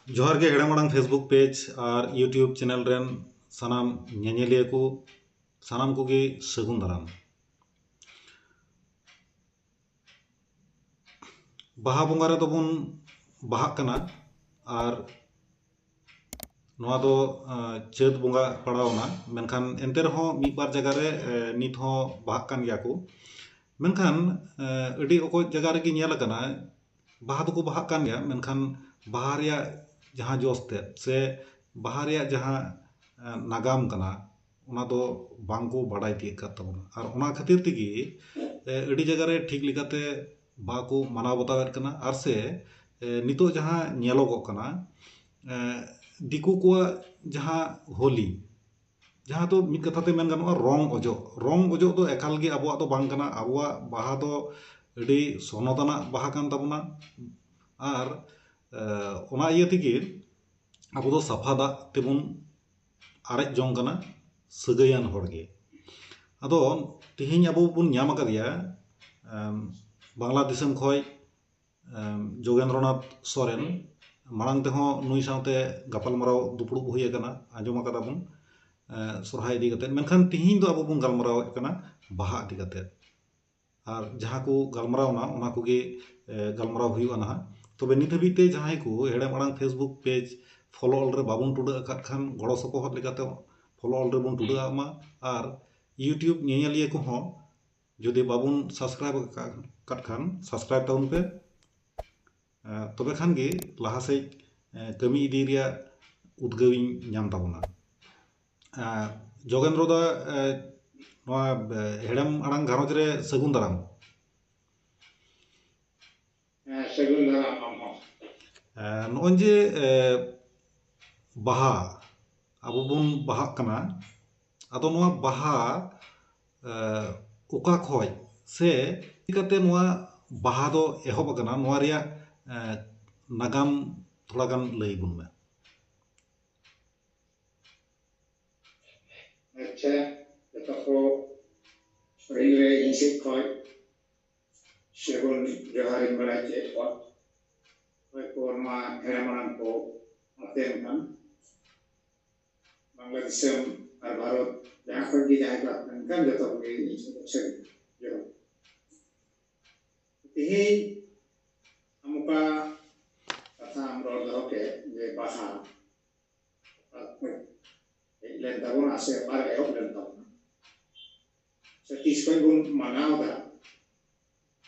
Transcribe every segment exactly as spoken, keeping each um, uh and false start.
ᱡᱚᱦᱟᱨ ᱜᱮ ᱦᱮᱲᱮᱢ ᱟᱲᱟᱝ Facebook page ᱟᱨ YouTube channel ᱨᱮᱱ ᱥᱟᱱᱟᱢ ᱧᱮᱧᱮᱞᱤᱭᱟᱹ ᱠᱚ, ᱥᱟᱱᱟᱢ ᱠᱚᱜᱮ ᱥᱟᱹᱜᱩᱱ ᱫᱟᱨᱟᱢ᱾ ᱵᱟᱦᱟ ᱵᱚᱸᱜᱟ ᱨᱮᱫᱚ ᱵᱚᱱ ᱵᱟᱦᱟᱜ ᱠᱟᱱᱟ ᱟᱨ ᱱᱚᱣᱟ ᱫᱚ, ᱟᱸ, ᱪᱟᱹᱛ ᱵᱚᱸᱜᱟ ᱯᱟᱲᱟᱣ ᱮᱱᱟ, ᱢᱮᱱᱠᱷᱟᱱ ᱮᱱᱛᱮ ᱨᱮᱦᱚᱸ ᱢᱤᱫ ᱵᱟᱨ ᱡᱟᱭᱜᱟ ᱨᱮ, ᱮ, ᱱᱤᱛ ᱦᱚᱸ ᱵᱟᱦᱟᱜ ᱠᱟᱱ ᱜᱮᱭᱟ ᱠᱚ᱾ ᱢᱮᱱᱠᱷᱟᱱ, ᱮ, ᱟᱹᱰᱤ ᱚᱠᱚᱡ ᱡᱟᱭᱜᱟ ᱨᱮᱜᱮ ᱧᱮᱞ ᱟᱠᱟᱱᱟ, ᱵᱟᱦᱟ ᱫᱚᱠᱚ ᱵᱟᱦᱟᱜ ᱠᱟᱱ ᱜᱮᱭᱟ, ᱢᱮᱱᱠᱷᱟᱱ ᱵᱟᱦᱟ ᱨᱮᱭᱟᱜ ᱡᱟᱦᱟᱸ ᱡᱚᱥ ᱛᱮᱫ ᱥᱮ ᱵᱟᱦᱟ ᱨᱮᱭᱟᱜ ᱡᱟᱦᱟᱸ, ᱮ, ᱱᱟᱜᱟᱢ ᱠᱟᱱᱟ, ᱚᱱᱟ ᱫᱚ ᱵᱟᱝ ᱠᱚ ᱵᱟᱰᱟᱭ ᱛᱤᱭᱳᱜ ᱠᱟᱫ ᱛᱟᱵᱚᱱᱟ᱾ ᱟᱨ ᱚᱱᱟ ᱠᱷᱟᱹᱛᱤᱨ ᱛᱮᱜᱮ, ᱮ, ᱟᱹᱰᱤ ᱡᱟᱭᱜᱟ ᱨᱮ ᱴᱷᱤᱠ ᱞᱮᱠᱟᱛᱮ ᱵᱟᱠᱚ ᱢᱟᱱᱟᱣ ᱵᱟᱛᱟᱣᱮᱫ ᱠᱟᱱᱟ᱾ ᱟᱨ ᱥᱮ, ᱮ, ᱱᱤᱛᱚᱜ ᱡᱟᱦᱟᱸ ᱧᱮᱞᱚᱜᱚᱜ ᱠᱟᱱᱟ, ᱮ, ᱫᱤᱠᱩ ᱠᱚᱣᱟᱜ ᱡᱟᱦᱟᱸ ᱦᱳᱞᱤ, ᱡᱟᱦᱟᱸ ᱫᱚ ᱢᱤᱫ ᱠᱟᱛᱷᱟ ᱛᱮ ᱢᱮᱱ ᱜᱟᱱᱚᱜᱼᱟ ᱨᱚᱝ ᱚᱡᱚᱜ, ᱨᱚᱝ ᱚᱡᱚᱜ ᱫᱚ ᱮᱠᱟᱞ ᱜᱮ ᱟᱵᱚᱣᱟᱜ ᱫᱚ ᱵᱟᱝ ᱠᱟᱱᱟ᱾ ᱟᱵᱚᱣᱟᱜ ᱵᱟᱦᱟ ᱫᱚ ᱟᱹᱰᱤ ᱥᱚᱱᱚᱛ ᱟᱱᱟᱜ ᱵᱟᱦᱟ ᱠᱟᱱ ᱛᱟᱵᱚᱱᱟ᱾ ᱟᱨ, ᱮ, ᱚᱱᱟ ᱤᱭᱟᱹ ᱛᱮᱜᱮ ᱟᱵᱚ ᱫᱚ ᱥᱟᱯᱷᱟ ᱫᱟᱜ ᱛᱮᱵᱚᱱ ᱟᱨᱮᱡ ᱡᱚᱝ ᱠᱟᱱᱟ ᱥᱟᱹᱜᱟᱹᱭᱟᱱ ᱦᱚᱲ ᱜᱮ᱾ ᱟᱫᱚ ᱛᱮᱦᱮᱧ ᱟᱵᱚ ᱵᱚᱱ ᱧᱟᱢ ᱟᱠᱟᱫᱮᱭᱟ, ᱮᱢ, ᱵᱟᱝᱞᱟ ᱫᱤᱥᱚᱢ ᱠᱷᱚᱱ, ᱮᱢ, ᱡᱳᱜᱮᱱᱫᱨᱚᱱᱟᱛᱷ ᱥᱚᱨᱮᱱ᱾ ᱢᱟᱲᱟᱝ ᱛᱮᱦᱚᱸ ᱱᱩᱭ ᱥᱟᱶᱛᱮ ᱜᱟᱯᱟᱞᱢᱟᱨᱟᱣ ᱫᱩᱯᱲᱩᱵ ᱦᱩᱭ ᱟᱠᱟᱱᱟ, ᱟᱸᱡᱚᱢ ᱟᱠᱟᱫᱟ ᱵᱚᱱ, ᱮ, ᱥᱚᱨᱦᱟᱭ ᱤᱫᱤ ᱠᱟᱛᱮᱫ᱾ ᱢᱮᱱᱠᱷᱟᱱ ᱛᱮᱦᱮᱧ ᱫᱚ ᱟᱵᱚ ᱵᱚᱱ ᱜᱟᱞᱢᱟᱨᱟᱣᱮᱫ ᱠᱟᱱᱟ ᱵᱟᱦᱟ ᱤᱫᱤ ᱠᱟᱛᱮᱫ᱾ ᱟᱨ ᱡᱟᱦᱟᱸ ᱠᱚ ᱜᱟᱞᱢᱟᱨᱟᱣ ᱮᱱᱟ, ᱚᱱᱟ ᱠᱚᱜᱮ, ᱮ, ᱜᱟᱞᱢᱟᱨᱟᱣ ᱦᱩᱭᱩᱜᱼᱟ ᱱᱟᱦᱟᱜ᱾ ᱛᱚᱵᱮ ᱱᱤᱛ ᱦᱟᱹᱵᱤᱡ ᱛᱮ ᱡᱟᱦᱟᱸᱭ ᱠᱚ ᱦᱮᱲᱮᱢ ᱟᱲᱟᱝ Facebook page follow all ᱨᱮ ᱵᱟᱵᱚᱱ ᱴᱩᱰᱟᱹᱜ ᱟᱠᱟᱫ ᱠᱷᱟᱱ, ᱜᱚᱲᱚ ᱥᱚᱯᱚᱦᱚᱫ ᱞᱮᱠᱟᱛᱮ follow all ᱨᱮᱵᱚᱱ ᱴᱩᱰᱟᱹᱜ ᱟᱜ ᱢᱟ᱾ ᱟᱨ YouTube ᱧᱮᱧᱮᱞᱤᱭᱟᱹ ᱠᱚᱦᱚᱸ ᱡᱩᱫᱤ ᱵᱟᱵᱚᱱ subscribe ᱟᱠᱟᱫ ᱠᱷᱟᱱ, subscribe ᱛᱟᱵᱚᱱ ᱯᱮ᱾ ᱮ, ᱛᱚᱵᱮ ᱠᱷᱟᱱ ᱜᱮ ᱞᱟᱦᱟ ᱥᱮᱫ, ᱮ, ᱠᱟᱹᱢᱤ ᱤᱫᱤ ᱨᱮᱭᱟᱜ ᱩᱫᱽᱜᱟᱹᱣ ᱤᱧ ᱧᱟᱢ ᱛᱟᱵᱚᱱᱟ᱾ ᱮ, ᱡᱳᱜᱮᱱᱫᱨᱚ ᱫᱟ, ᱮ, ᱱᱚᱣᱟ, ᱮ, ᱦᱮᱲᱮᱢ ᱟᱲᱟᱝ ᱜᱷᱟᱨᱚᱸᱡᱽ ᱨᱮ ᱥᱟᱹᱜᱩᱱ ᱫᱟᱨᱟᱢ᱾ ᱦᱮᱸ, ᱥᱟᱹᱜᱩᱱ ᱫᱟᱨᱟᱢ ᱟᱢ ᱦᱚᱸ᱾ ᱮ, ᱱᱚᱜᱼᱚᱭ ᱡᱮ, ᱮ, ᱵᱟᱦᱟ, ᱟᱵᱚ ᱵᱚᱱ ᱵᱟᱦᱟᱜ ᱠᱟᱱᱟ, ᱟᱫᱚ ᱱᱚᱣᱟ ᱵᱟᱦᱟ, ᱮ, ᱚᱠᱟ ᱠᱷᱚᱡ ᱥᱮ ᱪᱤᱠᱟᱹᱛᱮ ᱱᱚᱣᱟ ᱵᱟᱦᱟ ᱫᱚ ᱮᱦᱚᱵ ᱟᱠᱟᱱᱟ, ᱱᱚᱣᱟ ᱨᱮᱭᱟᱜ, ᱮ, ᱱᱟᱜᱟᱢ ᱛᱷᱚᱲᱟ ᱜᱟᱱ ᱞᱟᱹᱭ ᱵᱚᱱ ᱢᱮ᱾ ᱟᱪᱪᱷᱟ, ᱡᱚᱛᱚ ᱠᱚ ᱯᱟᱹᱦᱤᱞ ᱨᱮ ᱤᱧ ᱥᱮᱫ ᱠᱷᱚᱱ ᱥᱟᱹᱜᱩᱱ ᱡᱚᱦᱟᱨ ᱤᱧ ᱵᱟᱲᱟᱭ ᱦᱚᱪᱚᱭᱮᱫ ᱠᱚᱣᱟ᱾ ᱚᱠᱚᱭ ᱠᱚ ᱱᱚᱣᱟ ᱦᱮᱲᱮ ᱢᱟᱲᱟᱝ ᱠᱚ ᱟᱛᱮᱱ ᱠᱟᱱ, ᱵᱟᱝᱞᱟ ᱫᱤᱥᱚᱢ ᱟᱨ ᱵᱷᱟᱨᱚᱛ ᱡᱟᱦᱟᱸ ᱠᱷᱚᱱ ᱜᱮ ᱡᱟᱦᱟᱸᱭ ᱠᱚ ᱟᱛᱮᱱ ᱠᱟᱱ, ᱡᱚᱛᱚ ᱠᱚᱜᱮ ᱤᱧ ᱥᱮᱫ ᱠᱷᱚᱱ ᱡᱚᱦᱟᱨ᱾ ᱛᱮᱦᱮᱧ ᱟᱢ ᱚᱠᱟ ᱠᱟᱛᱷᱟᱢ ᱨᱚᱲ ᱫᱚᱦᱚ ᱠᱮᱫ ᱡᱮ ᱵᱟᱦᱟ ᱚᱠᱟ ᱠᱷᱚᱱ ᱦᱮᱡ ᱞᱮᱱ ᱛᱟᱵᱚᱱᱟ ᱥᱮ ᱚᱠᱟᱨᱮ ᱮᱦᱚᱵ ᱞᱮᱱ ᱛᱟᱵᱚᱱᱟ ᱥᱮ ᱛᱤᱥ ᱠᱷᱚᱱ ᱵᱚᱱ ᱢᱟᱱᱟᱣ ᱮᱫᱟ,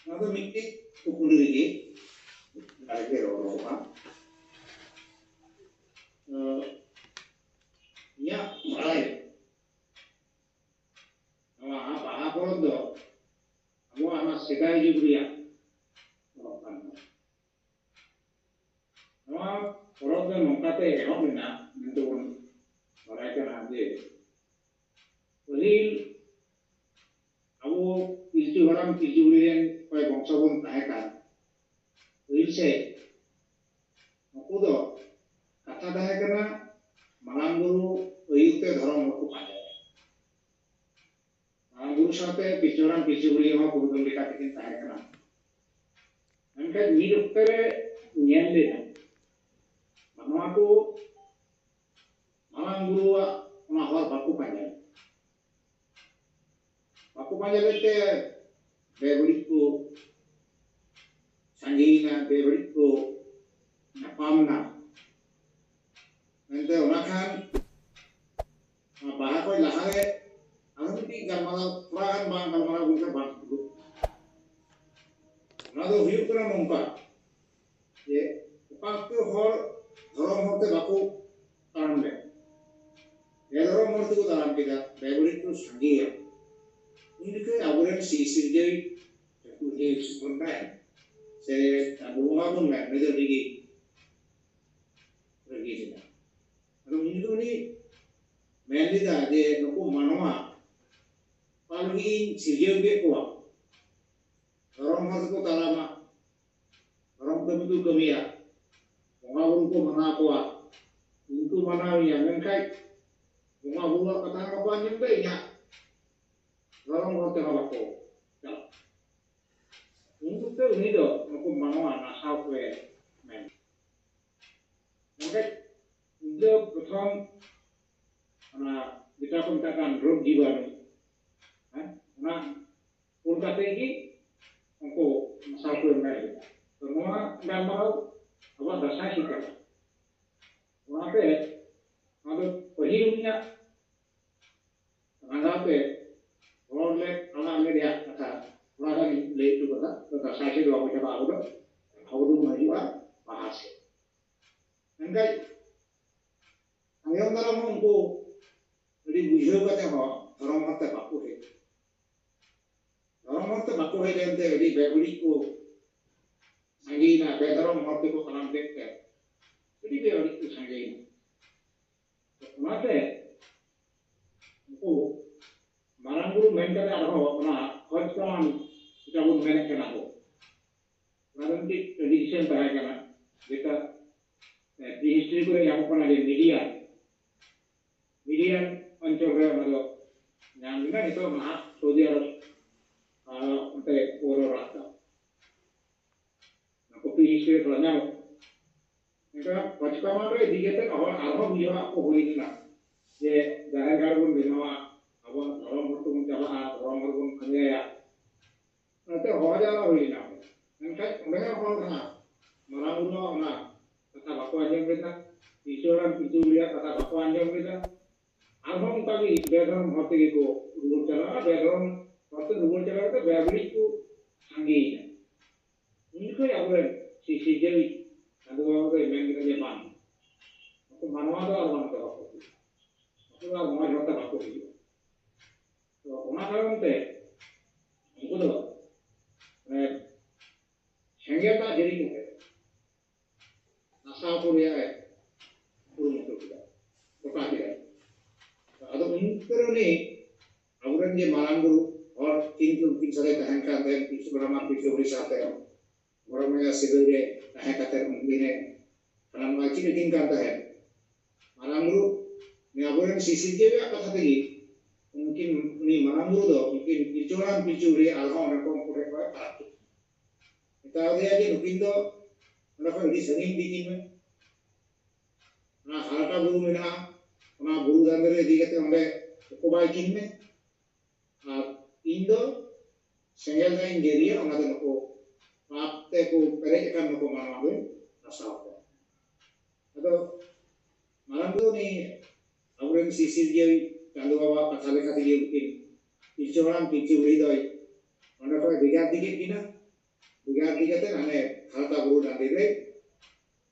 ᱱᱚᱣᱟ ᱫᱚ ᱢᱤᱫᱴᱤᱡ ᱠᱩᱠᱞᱤ ᱨᱮᱜᱮ ᱫᱟᱨᱮ ᱜᱮ ᱨᱚᱲᱚᱜᱼᱟ᱾ ᱤᱧᱟᱹᱜ ᱵᱟᱲᱟᱭ ᱱᱚᱣᱟ ᱵᱟᱦᱟ ᱯᱚᱨᱚᱵᱽ ᱫᱚ ᱟᱵᱚᱣᱟᱜ ᱚᱱᱟ ᱥᱮᱫᱟᱭ ᱡᱩᱜᱽ ᱨᱮᱭᱟᱜ ᱯᱚᱨᱚᱵᱽ ᱠᱟᱱ ᱛᱟᱵᱚᱱᱟ᱾ ᱱᱚᱣᱟ ᱯᱚᱨᱚᱵᱽ ᱫᱚ ᱱᱚᱝᱠᱟᱛᱮ ᱮᱦᱚᱵ ᱞᱮᱱᱟ ᱢᱮᱱᱛᱮ ᱵᱚᱱ ᱵᱟᱲᱟᱭ ᱠᱟᱱᱟ ᱡᱮ ᱯᱟᱹᱦᱤᱞ ᱟᱵᱚ ᱯᱤᱞᱪᱩ ᱦᱟᱲᱟᱢ ᱯᱤᱞᱪᱩ ᱵᱩᱲᱦᱤ ᱨᱮᱱ ᱚᱠᱚᱭ ᱵᱚᱝᱥᱚ ᱵᱚᱱ ᱛᱟᱦᱮᱸ ᱠᱟᱱ, ᱯᱟᱹᱦᱤᱞ ᱥᱮᱫ ᱱᱩᱠᱩ ᱫᱚ ᱠᱟᱛᱷᱟ ᱛᱟᱦᱮᱸ ᱠᱟᱱᱟ, ᱢᱟᱨᱟᱝ ᱵᱩᱨᱩ ᱟᱹᱭᱩᱨ ᱛᱮ ᱫᱷᱚᱨᱚᱢ ᱦᱚᱲ ᱠᱚ ᱯᱟᱸᱡᱟᱭᱟ᱾ ᱢᱟᱨᱟᱝ ᱵᱩᱨᱩ ᱥᱟᱶᱛᱮ ᱯᱤᱞᱪᱩ ᱦᱟᱲᱟᱢ ᱯᱤᱞᱪᱩ ᱵᱩᱲᱦᱤ ᱦᱚᱸ ᱯᱩᱨᱩᱫᱷᱩᱞ ᱞᱮᱠᱟ ᱛᱮᱠᱤᱱ ᱛᱟᱦᱮᱸ ᱠᱟᱱᱟ᱾ ᱢᱮᱱᱠᱷᱟᱱ ᱢᱤᱫ ᱚᱠᱛᱮ ᱨᱮ ᱧᱮᱞ ᱞᱮᱱᱟ, ᱱᱚᱣᱟ ᱠᱚ ᱢᱟᱨᱟᱝ ᱵᱩᱨᱩᱣᱟᱜ ᱚᱱᱟ ᱦᱚᱨ ᱵᱟᱠᱚ ᱯᱟᱸᱡᱟ ᱞᱮᱫᱟ᱾ ᱵᱟᱠᱚ ᱯᱟᱸᱡᱟ ᱞᱮᱫ ᱛᱮ ᱵᱮᱵᱟᱹᱲᱤᱡ ᱠᱚ ᱥᱟᱸᱜᱮᱭᱮᱱᱟ, ᱵᱮᱵᱟᱹᱲᱤᱡ ᱠᱚ ᱧᱟᱯᱟᱢ ᱮᱱᱟ᱾ ᱢᱮᱱᱛᱮ ᱚᱱᱟ ᱠᱷᱟᱱ ᱚᱱᱟ ᱵᱟᱦᱟ ᱠᱷᱚᱱ ᱞᱟᱦᱟᱨᱮ ᱟᱨᱦᱚᱸ ᱢᱤᱫᱴᱤᱡ ᱜᱟᱞᱢᱟᱨᱟᱣ ᱛᱷᱚᱲᱟ ᱜᱟᱱ ᱵᱟᱝ ᱜᱟᱞᱢᱟᱨᱟᱣ ᱞᱮᱱᱠᱷᱟᱱ ᱵᱟᱝ ᱴᱷᱤᱠᱚᱜ᱾ ᱚᱱᱟ ᱫᱚ ᱦᱩᱭᱩᱜ ᱠᱟᱱᱟ ᱱᱚᱝᱠᱟ ᱡᱮ ᱚᱠᱟ ᱚᱠᱛᱮ ᱦᱚᱲ ᱫᱷᱚᱨᱚᱢ ᱦᱚᱨᱛᱮ ᱵᱟᱠᱚ ᱛᱟᱲᱟᱢ ᱞᱮᱫ, ᱵᱮᱫᱷᱚᱨᱚᱢ ᱦᱚᱨ ᱛᱮᱠᱚ ᱛᱟᱲᱟᱢ ᱠᱮᱫᱟ, ᱵᱮᱵᱟᱹᱲᱤᱡ ᱠᱚ ᱥᱟᱸᱜᱮᱭᱟ, ᱩᱱ ᱡᱚᱠᱷᱚᱱ ᱟᱵᱚᱨᱮᱱ ᱥᱤᱨ ᱥᱤᱨᱡᱟᱹᱣᱤᱡ ᱴᱷᱟᱹᱠᱩᱨ ᱡᱤ ᱥᱩᱵᱚᱱ ᱨᱟᱭ ᱥᱮ ᱪᱟᱸᱫᱳ ᱵᱚᱸᱜᱟ ᱵᱚᱱ ᱢᱮᱱ, ᱩᱱᱤ ᱫᱚ ᱟᱹᱰᱤ ᱜᱮ ᱨᱟᱹᱜᱤ ᱞᱮᱱᱟ᱾ ᱟᱫᱚ ᱩᱱ ᱡᱚᱠᱷᱚᱱ ᱩᱱᱤ ᱢᱮᱱ ᱞᱮᱫᱟ ᱡᱮ ᱱᱩᱠᱩ ᱢᱟᱱᱣᱟ ᱚᱠᱟ ᱞᱟᱹᱜᱤᱫ ᱤᱧ ᱥᱤᱨᱡᱟᱹᱣ ᱠᱮᱫ ᱠᱚᱣᱟ, ᱫᱷᱚᱨᱚᱢ ᱦᱚᱨ ᱛᱮᱠᱚ ᱛᱟᱲᱟᱢᱟ, ᱫᱷᱚᱨᱚᱢ ᱠᱟᱹᱢᱤ ᱠᱚ ᱠᱟᱹᱢᱤᱭᱟ, ᱵᱚᱸᱜᱟ ᱵᱩᱨᱩ ᱠᱚ ᱢᱟᱱᱟᱣ ᱠᱚᱣᱟ, ᱤᱧ ᱠᱚ ᱢᱟᱱᱟᱣᱤᱧᱟ, ᱢᱮᱱᱠᱷᱟᱡ ᱵᱚᱸᱜᱟ ᱵᱩᱨᱩᱣᱟᱜ ᱠᱟᱛᱷᱟ ᱦᱚᱸ ᱵᱟᱠᱚ ᱟᱸᱡᱚᱢ ᱫᱟ, ᱤᱧᱟᱹᱜ ᱫᱷᱚᱨᱚᱢ ᱦᱚᱨ ᱛᱮᱦᱚᱸ ᱵᱟᱠᱚ ᱪᱟᱞᱟᱜ᱾ ᱩᱱ ᱚᱠᱛᱮ ᱩᱱᱤ ᱫᱚ ᱱᱩᱠᱩ ᱢᱟᱱᱣᱟ ᱱᱟᱥᱟᱣ ᱠᱚᱭᱮ ᱢᱮᱱ ᱤᱧ ᱫᱚ ᱯᱨᱚᱛᱷᱚᱢ ᱚᱱᱟ ᱡᱮᱴᱟ ᱠᱚ ᱢᱮᱛᱟᱜ ᱠᱟᱱ ᱨᱳᱜᱽ ᱡᱤᱵᱟᱱᱩ, ᱦᱮᱸ, ᱚᱱᱟ ᱠᱩᱞ ᱠᱟᱛᱮ ᱜᱮ ᱩᱱᱠᱩ ᱱᱟᱥᱟᱣ ᱠᱚ ᱮᱢ ᱫᱟᱲᱮᱭᱟᱜᱼᱟ᱾ ᱛᱚ ᱱᱚᱣᱟ ᱜᱟᱞᱢᱟᱨᱟᱣ ᱟᱵᱚᱣᱟᱜ ᱫᱟᱸᱥᱟᱭ ᱥᱮᱫ ᱠᱟᱱᱟ᱾ ᱚᱱᱟᱛᱮ ᱱᱚᱣᱟ ᱫᱚ ᱯᱟᱹᱦᱤᱞ ᱩᱱᱤᱭᱟᱜ ᱨᱟᱸᱜᱟᱣ ᱛᱮ ᱦᱚᱲ ᱞᱮ ᱟᱲᱟᱜ ᱞᱮ ᱨᱮᱭᱟᱜ ᱠᱟᱛᱷᱟ ᱛᱷᱚᱲᱟ ᱜᱟᱱ ᱤᱧ ᱞᱟᱹᱭ ᱦᱚᱴᱚ ᱠᱟᱫᱟ᱾ ᱛᱚ ᱫᱟᱸᱥᱟᱭ ᱥᱮᱫ ᱫᱚ ᱵᱟᱵᱚ ᱪᱟᱞᱟᱜᱼᱟ, ᱟᱵᱚ ᱫᱚ, ᱟᱵᱚ ᱫᱚᱵᱚᱱ ᱦᱤᱡᱩᱜᱼᱟ ᱵᱟᱦᱟ ᱥᱮᱫ᱾ ᱢᱮᱱᱠᱷᱟᱱ ᱛᱟᱭᱚᱢ ᱫᱟᱨᱟᱢ ᱦᱚᱸ ᱩᱱᱠᱩ ᱟᱹᱰᱤ ᱵᱩᱡᱷᱟᱹᱣ ᱠᱟᱛᱮ ᱦᱚᱸ ᱫᱷᱚᱨᱚᱢ ᱦᱚᱨ ᱛᱮ ᱵᱟᱠᱚ ᱦᱮᱡ᱾ ᱫᱷᱚᱨᱚᱢ ᱦᱚᱨ ᱛᱮ ᱵᱟᱠᱚ ᱦᱮᱡ ᱞᱮᱱᱛᱮ ᱟᱹᱰᱤ ᱵᱮᱵᱟᱹᱲᱤᱡ ᱠᱚ ᱥᱟᱸᱜᱮᱭᱮᱱᱟ, ᱵᱮᱫᱷᱚᱨᱚᱢ ᱦᱚᱨ ᱛᱮᱠᱚ ᱛᱟᱲᱟᱢ ᱠᱮᱫ ᱛᱮ ᱟᱹᱰᱤ ᱵᱮᱵᱟᱹᱲᱤᱡ ᱠᱚ ᱥᱟᱸᱜᱮᱭᱮᱱᱟ᱾ ᱚᱱᱟᱛᱮ ᱩᱱᱠᱩ ᱢᱟᱨᱟᱝ ᱵᱩᱨᱩ ᱢᱮᱱ ᱠᱟᱛᱮ ᱟᱨᱦᱚᱸ ᱚᱱᱟ ᱠᱷᱚᱡᱽ ᱠᱟᱢᱟᱱ ᱡᱮᱴᱟ ᱵᱚᱱ ᱢᱮᱱᱮᱫ ᱠᱟᱱᱟ ᱵᱚ, ᱚᱱᱟ ᱫᱚ ᱢᱤᱫᱴᱤᱡ ᱴᱨᱮᱰᱤᱥᱚᱱ ᱛᱟᱦᱮᱸ ᱠᱟᱱᱟ, ᱡᱮᱴᱟ ᱯᱨᱤ ᱦᱤᱥᱴᱨᱤ ᱠᱚᱨᱮ ᱧᱟᱢᱚᱜ ᱠᱟᱱᱟ ᱡᱮ ᱢᱤᱰᱤᱭᱟᱱ, ᱢᱤᱰᱤᱭᱟᱱ ᱚᱧᱪᱚᱞ ᱨᱮ ᱚᱱᱟ ᱫᱚ ᱧᱟᱢ ᱞᱮᱱᱟ᱾ ᱱᱤᱛᱚᱜ ᱱᱟᱦᱟᱜ ᱥᱳᱣᱫᱤ ᱟᱨᱚᱵ ᱟᱨ ᱚᱱᱛᱮ ᱯᱩᱨᱟᱹ ᱨᱟᱜ ᱫᱟ᱾ ᱚᱱᱟ ᱠᱚ ᱯᱨᱤ ᱦᱤᱥᱴᱨᱤ ᱨᱮ ᱛᱷᱚᱲᱟ ᱧᱟᱢᱚᱜ ᱠᱟᱱᱟ᱾ ᱮᱱᱠᱷᱟᱱ ᱯᱟᱪᱠᱟᱢᱟᱱ ᱨᱮ ᱤᱫᱤ ᱠᱟᱛᱮ ᱦᱚᱲ ᱟᱨᱦᱚᱸ ᱵᱩᱡᱷᱟᱹᱣ ᱠᱚ ᱦᱩᱭ ᱞᱮᱱᱟ ᱡᱮ ᱡᱟᱦᱮᱨ ᱜᱟᱲ ᱵᱚᱱ ᱵᱮᱱᱟᱣᱟ, ᱟᱵᱚᱣᱟᱜ ᱫᱷᱚᱨᱚᱢ ᱦᱚᱨ ᱛᱮᱵᱚᱱ ᱪᱟᱞᱟᱜᱼᱟ, ᱫᱷᱚᱨᱚᱢ ᱦᱚᱨ ᱵᱚᱱ ᱯᱟᱸᱡᱟᱭᱟ᱾ ᱚᱱᱟᱛᱮ ᱦᱚᱲ ᱡᱟᱣᱨᱟ ᱦᱩᱭ ᱞᱮᱱᱟ᱾ ᱢᱮᱱᱠᱷᱟᱱ ᱚᱸᱰᱮ ᱦᱚᱸ ᱦᱚᱲ ᱱᱟᱦᱟᱜ ᱢᱟᱨᱟᱝ ᱵᱩᱨᱩᱣᱟᱜ ᱚᱱᱟ ᱠᱟᱛᱷᱟ ᱵᱟᱠᱚ ᱟᱸᱡᱚᱢ ᱞᱮᱫᱟ, ᱯᱤᱞᱪᱩ ᱦᱟᱲᱟᱢ ᱯᱤᱞᱪᱩ ᱵᱩᱲᱦᱤᱭᱟᱜ ᱠᱟᱛᱷᱟ ᱵᱟᱠᱚ ᱟᱸᱡᱚᱢ ᱞᱮᱫᱟ᱾ ᱟᱨᱦᱚᱸ ᱚᱱᱠᱟ ᱜᱮ ᱵᱮᱫᱷᱚᱨᱚᱢ ᱦᱚᱨ ᱛᱮᱜᱮ ᱠᱚ ᱨᱩᱣᱟᱹᱲ ᱪᱟᱞᱟᱜᱼᱟ᱾ ᱵᱮᱫᱷᱚᱨᱚᱢ ᱦᱚᱨ ᱛᱮ ᱨᱩᱣᱟᱹᱲ ᱪᱟᱞᱟᱣ ᱠᱟᱛᱮ ᱵᱮᱵᱟᱹᱲᱤᱡ ᱠᱚ ᱥᱟᱸᱜᱮᱭᱮᱱᱟ᱾ ᱩᱱ ᱡᱚᱠᱷᱚᱱ ᱟᱵᱚᱨᱮᱱ ᱥᱤ ᱥᱤᱨᱡᱟᱹᱣᱤᱡ ᱪᱟᱸᱫᱳ ᱵᱟᱵᱟ ᱫᱚᱭ ᱢᱮᱱ ᱠᱮᱫᱟ ᱡᱮ, "ᱵᱟᱝ, ᱱᱩᱠᱩ ᱢᱟᱱᱣᱟ ᱫᱚ ᱟᱨ ᱵᱟᱝ ᱫᱚᱦᱚ ᱠᱚ ᱦᱩᱭᱩᱜᱼᱟ, ᱱᱩᱠᱩ ᱫᱚ ᱟᱨ ᱢᱚᱡᱽ ᱦᱚᱨ ᱛᱮ ᱵᱟᱠᱚ ᱦᱤᱡᱩᱜᱼᱟ᱾" ᱛᱚ ᱚᱱᱟ ᱠᱟᱨᱚᱱ ᱛᱮ ᱩᱱᱠᱩ ᱫᱚ ᱢᱟᱱᱮ ᱥᱮᱸᱜᱮᱞ ᱫᱟᱜ ᱡᱟᱹᱲᱤ ᱠᱟᱛᱮ ᱱᱟᱥᱟᱣ ᱠᱚ ᱨᱮᱭᱟᱜ ᱮ ᱠᱩᱨᱩᱢᱩᱴᱩ ᱠᱮᱫᱟ, ᱜᱚᱴᱟ ᱠᱮᱫᱟ᱾ ᱟᱫᱚ ᱩᱱ ᱚᱠᱛᱚ ᱨᱮ ᱩᱱᱤ ᱟᱵᱚᱨᱮᱱ ᱡᱮ ᱢᱟᱨᱟᱝ ᱵᱩᱨᱩ ᱦᱚᱲ ᱠᱤᱱ ᱩᱱᱠᱤᱱ ᱥᱟᱞᱮ ᱛᱟᱦᱮᱱ ᱠᱟᱱ ᱛᱟᱦᱮᱸᱫ, ᱯᱤᱞᱪᱩ ᱦᱟᱲᱟᱢ ᱟᱨ ᱯᱤᱞᱪᱩ ᱵᱩᱲᱦᱤ ᱥᱟᱶᱛᱮ ᱜᱚᱲᱚ ᱵᱚᱭᱦᱟ ᱥᱟᱹᱜᱟᱹᱭ ᱨᱮ ᱛᱟᱦᱮᱸ ᱠᱟᱛᱮ ᱩᱱᱠᱤᱱ ᱮ ᱥᱟᱱᱟᱢ ᱟᱹᱠᱤᱞ ᱟᱹᱠᱤᱱ ᱠᱟᱱ ᱛᱟᱦᱮᱸᱫ᱾ ᱢᱟᱨᱟᱝ ᱵᱩᱨᱩ ᱱᱩᱭ ᱟᱵᱚᱨᱮᱱ ᱥᱤᱥᱤᱨᱡᱟᱹᱣᱤᱡᱟᱜ ᱠᱟᱛᱷᱟ ᱛᱮᱜᱮ ᱩᱱᱠᱤᱱ, ᱩᱱᱤ ᱢᱟᱨᱟᱝ ᱵᱩᱨᱩ ᱫᱚ ᱩᱱᱠᱤᱱ ᱯᱤᱞᱪᱩ ᱦᱟᱲᱟᱢ ᱯᱤᱞᱪᱩ ᱵᱩᱲᱦᱤ ᱟᱨᱦᱚᱸ ᱚᱸᱰᱮ ᱠᱷᱚᱱ ᱩᱱᱠᱩ ᱴᱷᱮᱱ ᱠᱷᱚᱱ ᱯᱷᱟᱨᱟᱠ ᱠᱮᱫ ᱠᱤᱱᱟ᱾ ᱢᱮᱛᱟ ᱫᱮᱭᱟ ᱡᱮ ᱱᱩᱠᱤᱱ ᱫᱚ ᱚᱸᱰᱮ ᱠᱷᱚᱱ ᱟᱹᱰᱤ ᱥᱟᱺᱜᱤᱧ ᱤᱫᱤ ᱠᱤᱱ ᱢᱮ᱾ ᱚᱱᱟ ᱦᱟᱨᱟᱴᱟ ᱵᱩᱨᱩ ᱢᱮᱱᱟᱜᱼᱟ, ᱚᱱᱟ ᱵᱩᱨᱩ ᱫᱟᱸᱫᱮ ᱨᱮ ᱤᱫᱤ ᱠᱟᱛᱮ ᱚᱸᱰᱮ ᱩᱠᱩ ᱵᱟᱭ ᱠᱤᱱ ᱢᱮ, ᱟᱨ ᱤᱧ ᱫᱚ ᱥᱮᱸᱜᱮᱞ ᱫᱟᱜ ᱤᱧ ᱡᱟᱹᱨᱤᱭᱟ, ᱚᱱᱟ ᱫᱚ ᱱᱩᱠᱩ ᱯᱟᱯ ᱛᱮ ᱠᱚ ᱯᱮᱨᱮᱡ ᱟᱠᱟᱱ ᱱᱩᱠᱩ ᱢᱟᱱᱣᱟ ᱫᱚᱧ ᱱᱟᱥᱟᱣ ᱠᱚᱣᱟ᱾ ᱟᱫᱚ ᱢᱟᱨᱟᱝ ᱵᱩᱨᱩ ᱩᱱᱤ ᱟᱵᱚᱨᱮᱱ ᱥᱤᱥᱤᱨᱡᱟᱹᱣᱤᱡ ᱪᱟᱸᱫᱳ ᱵᱟᱵᱟᱣᱟᱜ ᱠᱟᱛᱷᱟ ᱞᱮᱠᱟ ᱛᱮᱜᱮ ᱩᱱᱠᱤᱱ ᱯᱤᱞᱪᱩ ᱦᱟᱲᱟᱢ ᱯᱤᱞᱪᱩ ᱵᱩᱲᱦᱤ ᱫᱚᱭ ᱚᱸᱰᱮ ᱠᱷᱚᱱ ᱵᱷᱮᱜᱟᱨ ᱤᱫᱤ ᱠᱮᱫ ᱠᱤᱱᱟ᱾ ᱵᱷᱮᱜᱟᱨ ᱤᱫᱤ ᱠᱟᱛᱮ ᱦᱟᱱᱮ ᱦᱟᱨᱟᱴᱟ ᱵᱩᱨᱩ ᱫᱟᱸᱫᱮ ᱨᱮ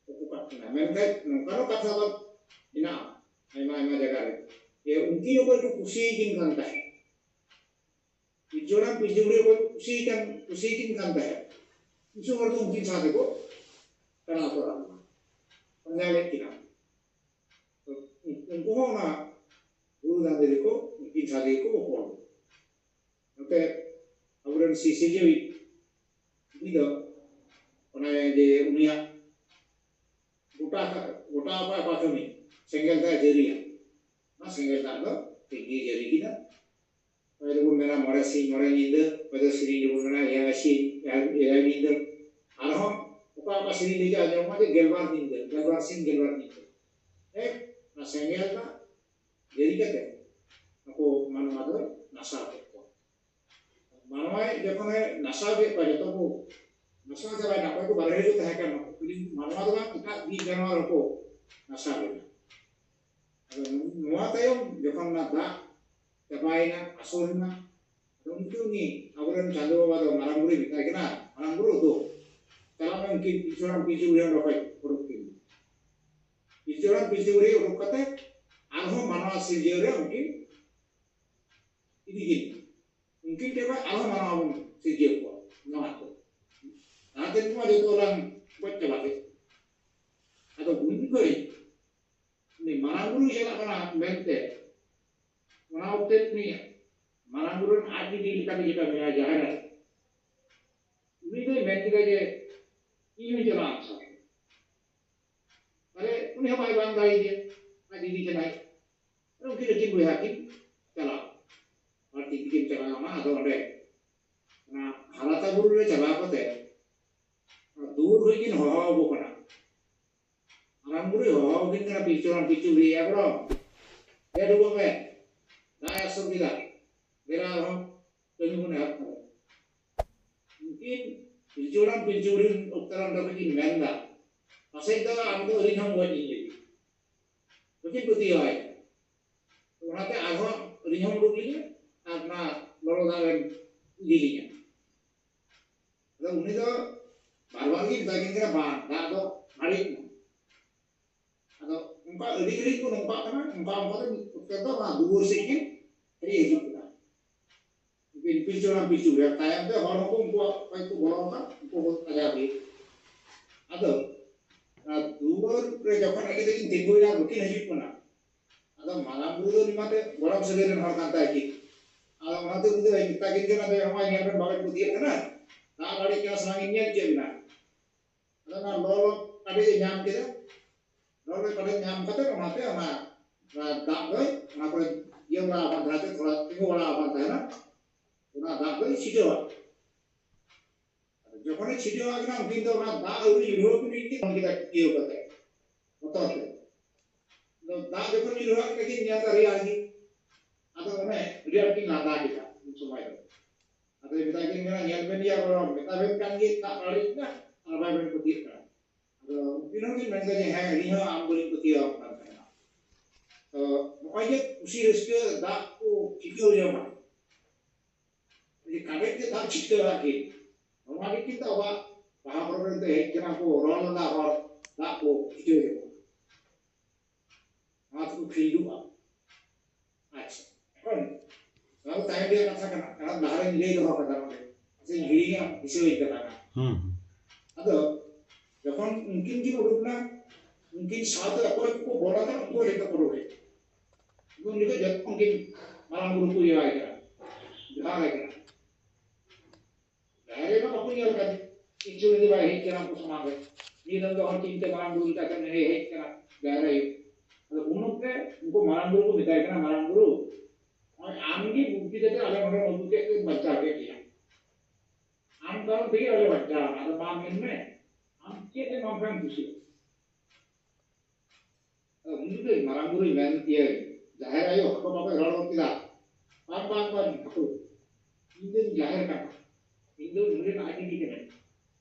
ᱩᱠᱩ ᱠᱟᱜ ᱠᱤᱱᱟ᱾ ᱢᱮᱱᱠᱷᱟᱱ ᱱᱚᱝᱠᱟᱱᱟᱜ ᱠᱟᱛᱷᱟ ᱟᱵᱟᱨ ᱢᱮᱱᱟᱜᱼᱟ ᱟᱭᱢᱟ ᱟᱭᱢᱟ ᱡᱟᱭᱜᱟ ᱨᱮ, ᱡᱮ ᱩᱱᱠᱤᱱ ᱚᱠᱚᱭ ᱠᱚ ᱠᱩᱥᱤᱭᱟᱠᱤᱱ ᱠᱟᱱ ᱛᱟᱦᱮᱸᱫ, ᱯᱤᱞᱪᱩ ᱦᱟᱲᱟᱢ ᱯᱤᱞᱪᱩ ᱵᱩᱲᱦᱤ ᱚᱠᱚᱭ ᱠᱚ ᱠᱩᱥᱤᱭᱟᱠᱟᱱ, ᱠᱩᱥᱤᱭᱟᱠᱤᱱ ᱠᱟᱱ ᱛᱟᱦᱮᱸᱫ, ᱠᱤᱪᱷᱩ ᱦᱚᱲ ᱫᱚ ᱩᱱᱠᱤᱱ ᱥᱟᱶ ᱛᱮᱠᱚ ᱫᱟᱬᱟ ᱛᱚᱨᱟ ᱞᱮᱱᱟ, ᱯᱟᱸᱡᱟ ᱞᱮᱫ ᱠᱤᱱᱟ᱾ ᱛᱚ, ᱩᱱᱠᱩ ᱦᱚᱸ ᱚᱱᱟ ᱵᱩᱨᱩ ᱫᱟᱸᱫᱮ ᱨᱮᱠᱚ, ᱩᱱᱠᱤᱱ ᱥᱟᱶ ᱛᱮᱜᱮ ᱠᱚ ᱵᱚᱯᱚᱞ ᱞᱮᱱᱟ᱾ ᱱᱚᱛᱮ ᱟᱵᱚᱨᱮᱱ ᱥᱤᱥᱤᱨᱡᱟᱹᱣᱤᱡ ᱩᱱᱤ ᱫᱚ ᱚᱱᱮ ᱡᱮ ᱩᱱᱤᱭᱟᱜ ᱜᱚᱴᱟ, ᱜᱚᱴᱟ ᱚᱠᱟ ᱚᱠᱟ ᱠᱟᱹᱢᱤ ᱥᱮᱸᱜᱮᱞ ᱫᱟᱜ ᱡᱟᱹᱨᱤᱭᱟ, ᱚᱱᱟ ᱥᱮᱸᱜᱮᱞ ᱫᱟᱜ ᱫᱚ ᱴᱷᱤᱠ ᱜᱮ ᱡᱟᱹᱨᱤ ᱠᱮᱫᱟ᱾ ᱚᱠᱚᱭ ᱫᱚᱵᱚᱱ ᱢᱮᱱᱟ ᱢᱚᱬᱮ ᱥᱤᱧ ᱢᱚᱬᱮ ᱧᱤᱫᱟᱹ, ᱚᱠᱚᱭ ᱫᱚ ᱥᱮᱨᱮᱧ ᱨᱮᱵᱚᱱ ᱢᱮᱱᱟ ᱮᱭᱟᱭ ᱥᱤᱧ ᱮᱭᱟᱭ, ᱮᱭᱟᱭ ᱧᱤᱫᱟᱹ᱾ ᱟᱨᱦᱚᱸ ᱚᱠᱟ ᱚᱠᱟ ᱥᱮᱨᱮᱧ ᱨᱮ ᱟᱸᱡᱚᱢᱚᱜᱼᱟ ᱡᱮ ᱜᱮᱞᱵᱟᱨ ᱧᱤᱫᱟᱹ, ᱜᱮᱞᱵᱟᱨ ᱥᱤᱧ ᱜᱮᱞᱵᱟᱨ ᱧᱤᱫᱟᱹ᱾ ᱦᱮᱸ, ᱚᱱᱟ ᱥᱮᱸᱜᱮᱞ ᱫᱟᱜ ᱡᱟᱹᱨᱤ ᱠᱟᱛᱮ ᱱᱩᱠᱩ ᱢᱟᱱᱣᱟ ᱫᱚᱭ ᱱᱟᱥᱟᱣ ᱠᱮᱫ ᱠᱚᱣᱟ᱾ ᱢᱟᱱᱣᱟ ᱡᱚᱠᱷᱚᱱᱮ ᱱᱟᱥᱟᱣ ᱠᱮᱫ ᱠᱚᱣᱟ, ᱡᱚᱛᱚ ᱠᱚ ᱱᱟᱥᱟᱣ ᱪᱟᱵᱟᱭᱮᱱᱟ, ᱚᱠᱚᱭ ᱠᱚ ᱵᱟᱨᱦᱮ ᱨᱮᱠᱚ ᱛᱟᱦᱮᱸ ᱠᱟᱱᱟ, ᱩᱱᱠᱩ ᱢᱟᱱᱣᱟ ᱫᱚ ᱵᱟᱝ, ᱮᱴᱟᱜ ᱡᱤᱵᱽ ᱡᱟᱱᱣᱟᱨ ᱦᱚᱸᱠᱚ ᱱᱟᱥᱟᱣ ᱮᱱᱟ᱾ ᱟᱫᱚ ᱱᱚᱣᱟ ᱛᱟᱭᱚᱢ ᱡᱚᱠᱷᱚᱱ ᱚᱱᱟ ᱫᱟᱜ ᱪᱟᱵᱟᱭᱮᱱᱟ, ᱟᱥᱚᱨ ᱮᱱᱟ, ᱟᱫᱚ ᱩᱱᱠᱩ ᱩᱱᱤ ᱟᱵᱚᱨᱮᱱ ᱪᱟᱸᱫᱳ ᱵᱟᱵᱟ ᱫᱚ ᱢᱟᱨᱟᱝ ᱵᱩᱨᱩᱭ ᱢᱮᱛᱟᱭ ᱠᱟᱱᱟ, "ᱢᱟᱨᱟᱝ ᱵᱩᱨᱩ ᱫᱚ ᱪᱟᱞᱟᱣ ᱞᱮᱱ ᱠᱤᱱ ᱯᱤᱞᱪᱩ ᱦᱟᱲᱟᱢ ᱯᱤᱞᱪᱩ ᱵᱩᱲᱦᱤ ᱚᱸᱰᱮ ᱠᱷᱚᱱ ᱩᱰᱩᱠ ᱠᱤᱱ ᱢᱮ᱾ ᱯᱤᱞᱪᱩ ᱦᱟᱲᱟᱢ ᱯᱤᱞᱪᱩ ᱵᱩᱲᱦᱤ ᱩᱰᱩᱠ ᱠᱟᱛᱮ ᱟᱨᱦᱚᱸ ᱢᱟᱱᱣᱟ ᱥᱤᱨᱡᱟᱹᱣ ᱨᱮ ᱩᱱᱠᱤᱱ ᱤᱫᱤ ᱠᱤᱱ ᱢᱮ᱾ ᱩᱱᱠᱤᱱ ᱴᱷᱮᱱ ᱠᱷᱚᱱ ᱟᱨᱦᱚᱸ ᱢᱟᱱᱣᱟ ᱵᱚᱱ ᱥᱤᱨᱡᱟᱹᱣ ᱠᱚᱣᱟ ᱱᱟᱣᱟ ᱛᱮ᱾ ᱞᱟᱦᱟ ᱛᱮᱱ ᱠᱚᱢᱟ ᱡᱚᱛᱚ ᱞᱟᱝ ᱜᱚᱡ ᱪᱟᱵᱟ ᱠᱮᱫ᱾ ᱟᱫᱚ ᱩᱱ ᱡᱚᱠᱷᱚᱱ ᱩᱱᱤ ᱢᱟᱨᱟᱝ ᱵᱩᱨᱩᱭ ᱪᱟᱞᱟᱜ ᱠᱟᱱᱟ ᱢᱮᱱᱛᱮ, ᱚᱱᱟ ᱚᱠᱛᱮ ᱩᱱᱤ ᱢᱟᱨᱟᱝ ᱵᱩᱨᱩ ᱨᱮᱱ ᱟᱡ ᱫᱤᱫᱤ ᱞᱮᱠᱟᱛᱮ ᱡᱮᱴᱟ ᱢᱮᱱᱟᱭᱟ ᱡᱟᱦᱮᱨ ᱟᱭᱳ, ᱩᱱᱤ ᱫᱚᱭ ᱢᱮᱱ ᱠᱮᱫᱟ ᱡᱮ, "ᱤᱧ ᱦᱚᱸᱧ ᱪᱟᱞᱟᱜᱼᱟ ᱟᱢ ᱥᱟᱶ᱾" ᱛᱟᱦᱞᱮ ᱩᱱᱤ ᱦᱚᱸ ᱵᱟᱭ ᱵᱟᱝ ᱫᱟᱲᱮᱭᱟᱫᱮᱭᱟ, ᱟᱡ ᱫᱤᱫᱤ ᱠᱟᱱᱟᱭ᱾ ᱟᱫᱚ ᱩᱱᱠᱤᱱ ᱟᱹᱠᱤᱱ ᱵᱚᱭᱦᱟ ᱠᱤᱱ ᱪᱟᱞᱟᱣ᱾ ᱟᱨ ᱛᱤᱠᱤᱱ ᱠᱤᱱ ᱪᱟᱞᱟᱣ ᱮᱱᱟ᱾ ᱟᱫᱚ ᱚᱸᱰᱮ ᱚᱱᱟ ᱦᱟᱨᱟᱛᱟ ᱵᱩᱨᱩ ᱨᱮ ᱪᱟᱞᱟᱣ ᱠᱟᱛᱮ ᱚᱱᱟ ᱫᱩᱣᱟᱹᱨ ᱠᱷᱚᱱ ᱠᱤᱱ ᱦᱚᱦᱚ ᱟᱠᱚ ᱠᱟᱱᱟ, ᱢᱟᱨᱟᱝ ᱵᱩᱨᱩᱭ ᱦᱚᱦᱚ ᱟᱹᱠᱤᱱ ᱠᱟᱱᱟ, ᱯᱤᱞᱪᱩ ᱦᱟᱲᱟᱢ ᱯᱤᱞᱪᱩ ᱵᱩᱲᱦᱤ, ᱮ ᱜᱚᱲᱚᱢ, ᱮ ᱰᱩᱵᱟᱹ ᱢᱮ, ᱫᱟᱜ ᱮ ᱟᱥᱚᱨ ᱠᱮᱫᱟ, ᱫᱮᱞᱟ ᱟᱨᱦᱚᱸ ᱠᱟᱹᱢᱤ ᱵᱚᱱ ᱮᱦᱚᱵ ᱠᱟᱫᱟ᱾ ᱩᱱᱠᱤᱱ ᱯᱤᱞᱪᱩ ᱦᱟᱲᱟᱢ ᱯᱤᱞᱪᱩ ᱵᱩᱲᱦᱤ ᱚᱠᱛᱚ ᱨᱮ ᱚᱸᱰᱮ ᱠᱷᱚᱱ ᱠᱤᱱ ᱢᱮᱱ ᱮᱫᱟ, ᱯᱟᱥᱮᱡ ᱫᱚ ᱟᱢ ᱫᱚ ᱟᱹᱞᱤᱧ ᱦᱚᱸᱢ ᱜᱚᱡ ᱤᱧ ᱞᱟᱹᱜᱤᱫ᱾ ᱵᱟᱹᱠᱤᱱ ᱯᱟᱹᱛᱭᱟᱹᱣᱟᱭ ᱠᱟᱱᱟ᱾ ᱚᱱᱟᱛᱮ ᱟᱨᱦᱚᱸ ᱟᱹᱞᱤᱧ ᱦᱚᱸᱢ ᱩᱰᱩᱠ ᱞᱤᱧᱟ ᱟᱨ ᱚᱱᱟ ᱞᱚᱞᱚ ᱫᱟᱜ ᱨᱮᱢ ᱤᱫᱤ ᱞᱤᱧᱟ᱾ ᱟᱫᱚ ᱩᱱᱤ ᱫᱚ ᱵᱟᱨ ᱵᱟᱨ ᱜᱮ ᱢᱮᱛᱟ ᱠᱤᱱ ᱠᱟᱱᱟ, ᱵᱟᱝ, ᱫᱟᱜ ᱫᱚ ᱟᱲᱮᱡ ᱢᱮ᱾ ᱟᱫᱚ ᱚᱱᱠᱟ ᱟᱹᱰᱤ ᱜᱷᱟᱹᱲᱤᱡ ᱠᱚ ᱱᱚᱝᱠᱟᱜ ᱠᱟᱱᱟ, ᱚᱱᱠᱟ ᱚᱱᱠᱟ ᱛᱮ ᱢᱤᱫ ᱚᱠᱛᱚ ᱫᱚ ᱚᱱᱟ ᱫᱩᱣᱟᱹᱨ ᱥᱮᱫ ᱠᱤᱱ ᱦᱮᱡ ᱦᱤᱡᱩᱜ ᱠᱟᱱᱟ᱾ ᱩᱱᱠᱤᱱ ᱯᱤᱞᱪᱩ ᱦᱟᱲᱟᱢ ᱯᱤᱞᱪᱩ ᱵᱩᱲᱦᱤ, ᱛᱟᱭᱚᱢ ᱛᱮ ᱦᱚᱲ ᱦᱚᱸᱠᱚ ᱩᱱᱠᱩᱣᱟᱜ ᱚᱠᱚᱭ ᱠᱚ ᱵᱚᱞᱚ ᱟᱠᱟᱱ, ᱩᱱᱠᱩ ᱠᱚ ᱯᱟᱸᱡᱟ ᱟᱹᱜᱩᱭᱮᱫ ᱠᱚᱣᱟ᱾ ᱟᱫᱚ ᱚᱱᱟ ᱫᱩᱣᱟᱹᱨ ᱨᱮ ᱡᱚᱠᱷᱚᱱ ᱟᱹᱰᱤ ᱛᱮᱠᱤᱱ ᱛᱤᱸᱜᱩᱭᱮᱱᱟ, ᱵᱟᱹᱠᱤᱱ ᱦᱤᱡᱩᱜ ᱠᱟᱱᱟ᱾ ᱟᱫᱚ ᱢᱟᱨᱟᱝ ᱵᱩᱨᱩ ᱫᱚ ᱩᱱᱤ ᱢᱟᱛᱮ ᱜᱚᱲᱚᱢ ᱥᱟᱹᱜᱟᱹᱭ ᱨᱮᱱ ᱦᱚᱲ ᱠᱟᱱ ᱛᱟᱭ ᱠᱤᱱ᱾ ᱟᱫᱚ ᱚᱱᱟᱛᱮ ᱩᱱᱤ ᱫᱚᱭ ᱢᱮᱛᱟ ᱠᱤᱱ ᱠᱟᱱᱟ, ᱫᱮ, ᱦᱚᱸᱜᱼᱚᱭ ᱧᱮᱞ ᱵᱮᱱ, ᱵᱟᱵᱮᱱ ᱯᱟᱹᱛᱭᱟᱹᱜ ᱠᱟᱱᱟ, ᱫᱟᱜ ᱟᱲᱮᱡ ᱠᱟᱱᱟ, ᱥᱟᱱᱟᱢ ᱤᱧ ᱧᱮᱞ ᱦᱚᱪᱚᱭᱮᱫ ᱵᱮᱱᱟ᱾ ᱟᱫᱚ ᱚᱱᱟ ᱞᱚᱞᱚ ᱠᱟᱰᱮᱡ ᱮ ᱧᱟᱢ ᱠᱮᱫᱟ᱾ ᱞᱚᱞᱚ ᱠᱟᱰᱮᱡ ᱧᱟᱢ ᱠᱟᱛᱮ ᱚᱱᱟᱛᱮ ᱚᱱᱟ, ᱚᱱᱟ ᱫᱟᱜ ᱫᱚᱭ ᱚᱱᱟ ᱠᱚᱨᱮ ᱤᱭᱟᱹ ᱵᱟᱲᱟ ᱟᱠᱟᱱ ᱛᱟᱦᱮᱸ ᱛᱮ, ᱛᱷᱚᱲᱟ ᱛᱤᱸᱜᱩ ᱵᱟᱲᱟ ᱟᱠᱟᱱ ᱛᱟᱦᱮᱱᱟ, ᱚᱱᱟ ᱫᱟᱜ ᱫᱚᱭ ᱪᱷᱤᱴᱟᱹᱣᱟ᱾ ᱟᱫᱚ ᱡᱚᱠᱷᱚᱱᱮ ᱪᱷᱤᱴᱟᱹᱣ ᱟᱠᱟᱱᱟ, ᱩᱱᱠᱤᱱ ᱫᱚ ᱚᱱᱟ ᱫᱟᱜ ᱟᱹᱣᱨᱤ ᱧᱩᱨᱦᱟᱹ ᱠᱤᱱ ᱠᱤᱱ ᱧᱟᱢ ᱠᱮᱫᱟ ᱤᱭᱟᱹ ᱠᱟᱛᱮ, ᱵᱚᱛᱚᱨ ᱛᱮ᱾ ᱟᱫᱚ ᱫᱟᱜ ᱡᱚᱠᱷᱚᱱ ᱧᱩᱨᱦᱟᱹ ᱠᱤᱱᱟ ᱠᱤᱱ ᱧᱮᱞ ᱫᱟ ᱨᱮᱭᱟᱲ ᱜᱮ᱾ ᱟᱫᱚ ᱚᱱᱮ ᱟᱹᱰᱤ ᱟᱸᱴ ᱠᱤᱱ ᱞᱟᱸᱫᱟ ᱠᱮᱫᱟ ᱩᱱ ᱥᱚᱢᱚᱭ ᱫᱚ᱾ ᱟᱫᱚᱭ ᱢᱮᱛᱟ ᱠᱤᱱ ᱠᱟᱱᱟ, ᱧᱮᱞ ᱵᱮᱱ ᱜᱮᱭᱟ ᱜᱚᱲᱚᱢ, ᱢᱮᱛᱟ ᱵᱮᱱ ᱠᱟᱱ ᱜᱮ ᱫᱟᱜ ᱟᱲᱮᱡ ᱮᱱᱟ, ᱟᱨ ᱵᱟᱭ ᱵᱮᱱ ᱯᱟᱹᱛᱭᱟᱹᱜ ᱠᱟᱱᱟ᱾ ᱟᱫᱚ ᱩᱱᱠᱤᱱ ᱦᱚᱸᱠᱤᱱ ᱢᱮᱱ ᱠᱮᱫᱟ ᱡᱮ, ᱦᱮᱸ, ᱟᱹᱞᱤᱧ ᱦᱚᱸ ᱟᱢ ᱵᱟᱹᱞᱤᱧ ᱯᱟᱹᱛᱭᱟᱹᱣ ᱟᱢ ᱠᱟᱱ ᱛᱟᱦᱮᱱᱟ᱾ ᱛᱚ ᱱᱚᱜᱼᱚᱭ ᱡᱮ ᱠᱩᱥᱤ ᱨᱟᱹᱥᱠᱟᱹ ᱫᱟᱜ ᱠᱚ ᱪᱤᱠᱟᱹᱣ ᱡᱚᱝᱟ, ᱡᱮ ᱠᱟᱰᱮᱡ ᱛᱮ ᱫᱟᱜ ᱪᱷᱤᱴᱠᱟᱹᱣᱟᱜ ᱠᱤᱱ, ᱱᱚᱣᱟ ᱜᱮ ᱠᱤᱱᱛᱩ ᱟᱵᱚᱣᱟᱜ ᱵᱟᱦᱟ ᱯᱚᱨᱚᱵᱽ ᱨᱮ ᱦᱮᱡ ᱠᱟᱱᱟ ᱠᱚ, ᱨᱚᱲ ᱞᱟᱸᱫᱟ ᱦᱚᱲ, ᱫᱟᱜ ᱠᱚ ᱪᱷᱤᱴᱟᱹᱣ ᱡᱚᱝᱟ᱾ ᱱᱚᱣᱟ ᱛᱮᱠᱚ ᱠᱷᱤᱞᱰᱩᱜᱼᱟ᱾ ᱟᱪᱪᱷᱟ, ᱮᱠᱷᱚᱱ ᱱᱚᱣᱟ ᱫᱚ ᱛᱟᱭᱚᱢ ᱨᱮᱭᱟᱜ ᱠᱟᱛᱷᱟ ᱠᱟᱱᱟ, ᱠᱟᱨᱚᱱ ᱞᱟᱦᱟ ᱨᱮᱧ ᱞᱟᱹᱭ ᱫᱚᱦᱚ ᱠᱟᱫᱟ ᱱᱚᱰᱮ, ᱥᱮᱧ ᱦᱤᱲᱤᱧᱟ, ᱫᱤᱥᱟᱹᱣᱟᱹᱧ ᱠᱟᱱᱟ ᱱᱟᱜ᱾ ᱦᱩᱸ, ᱦᱩᱸ᱾ ᱟᱫᱚ ᱡᱚᱠᱷᱚᱱ ᱩᱱᱠᱤᱱ ᱠᱤᱱ ᱩᱰᱩᱠ ᱮᱱᱟ, ᱩᱱᱠᱤᱱ ᱥᱟᱶᱛᱮ ᱚᱠᱚᱭ ᱠᱚᱠᱚ ᱵᱚᱞᱚ ᱠᱟᱱᱟ, ᱩᱱᱠᱩ ᱦᱚᱸ ᱡᱚᱛᱚ ᱠᱚ ᱩᱰᱩᱠ ᱦᱮᱡ ᱮᱱᱟ᱾ ᱩᱱ ᱡᱚᱠᱷᱚᱱ ᱡᱚᱛᱚ ᱩᱱᱠᱤᱱ ᱢᱟᱨᱟᱝ ᱵᱩᱨᱩ ᱠᱚ ᱤᱭᱟᱹᱣᱟᱭ ᱠᱟᱱᱟ, ᱡᱚᱦᱟᱨ ᱟᱭ ᱠᱟᱱᱟ᱾ ᱡᱟᱦᱮᱨ ᱨᱮᱢᱟ ᱵᱟᱠᱚ ᱧᱮᱞ ᱠᱟᱫᱮ, ᱠᱤᱪᱷᱩ ᱫᱤᱱ ᱵᱟᱭ ᱦᱮᱡ ᱠᱟᱱᱟ ᱩᱱᱠᱩ ᱥᱟᱢᱟᱝ ᱨᱮ᱾ ᱱᱤᱭᱟᱹ ᱫᱚᱢ ᱫᱚ ᱦᱚᱲ ᱪᱤᱱᱛᱟᱹ ᱢᱟᱨᱟᱝ ᱵᱩᱨᱩ ᱞᱮᱠᱟ ᱠᱟᱱᱟ, ᱦᱮᱡ, ᱦᱮᱡ ᱠᱟᱱᱟ ᱡᱟᱦᱮᱨ ᱟᱭᱳ᱾ ᱟᱫᱚ ᱩᱱ ᱚᱠᱛᱮ ᱩᱱᱠᱩ ᱢᱟᱨᱟᱝ ᱵᱩᱨᱩ ᱠᱚ ᱢᱮᱛᱟᱭ ᱠᱟᱱᱟ, ᱢᱟᱨᱟᱝ ᱵᱩᱨᱩ, ᱱᱚᱜᱼᱚᱭ ᱟᱢ ᱜᱮ ᱵᱩᱫᱽᱫᱷᱤ ᱠᱟᱛᱮ ᱟᱞᱮ ᱱᱚᱰᱮ ᱟᱹᱜᱩ ᱠᱮᱫ ᱛᱮ ᱵᱟᱧᱪᱟᱣ ᱠᱮᱫ ᱞᱮᱭᱟ᱾ ᱟᱢ ᱠᱟᱨᱚᱱ ᱛᱮᱜᱮ ᱟᱞᱮ ᱵᱟᱧᱪᱟᱣ ᱮᱱᱟ᱾ ᱟᱫᱚ ᱢᱟ ᱢᱮᱱ ᱢᱮ, ᱟᱢ ᱪᱮᱫ ᱮᱢ ᱟᱢ ᱠᱷᱟᱱ ᱠᱩᱥᱤᱜᱼᱟ? ᱢᱟᱨᱟᱝ ᱵᱩᱨᱩᱭ ᱢᱮᱱ ᱤᱭᱟᱹ ᱡᱟᱦᱮᱨ ᱟᱭᱳ ᱦᱚᱯᱚᱱ ᱵᱟᱵᱟᱭ ᱨᱚᱲ ᱜᱚᱫ ᱠᱮᱫᱟ, "ᱵᱟᱝ, ᱵᱟᱝ, ᱵᱟᱝ, ᱦᱟᱯᱳᱭ, ᱤᱧ ᱫᱚᱧ ᱡᱟᱦᱮᱨ ᱠᱟᱱᱟ, ᱤᱧ ᱫᱚ ᱱᱩᱭ ᱨᱮᱱ ᱟᱡ ᱫᱤᱫᱤ ᱠᱟᱹᱱᱟᱹᱧ,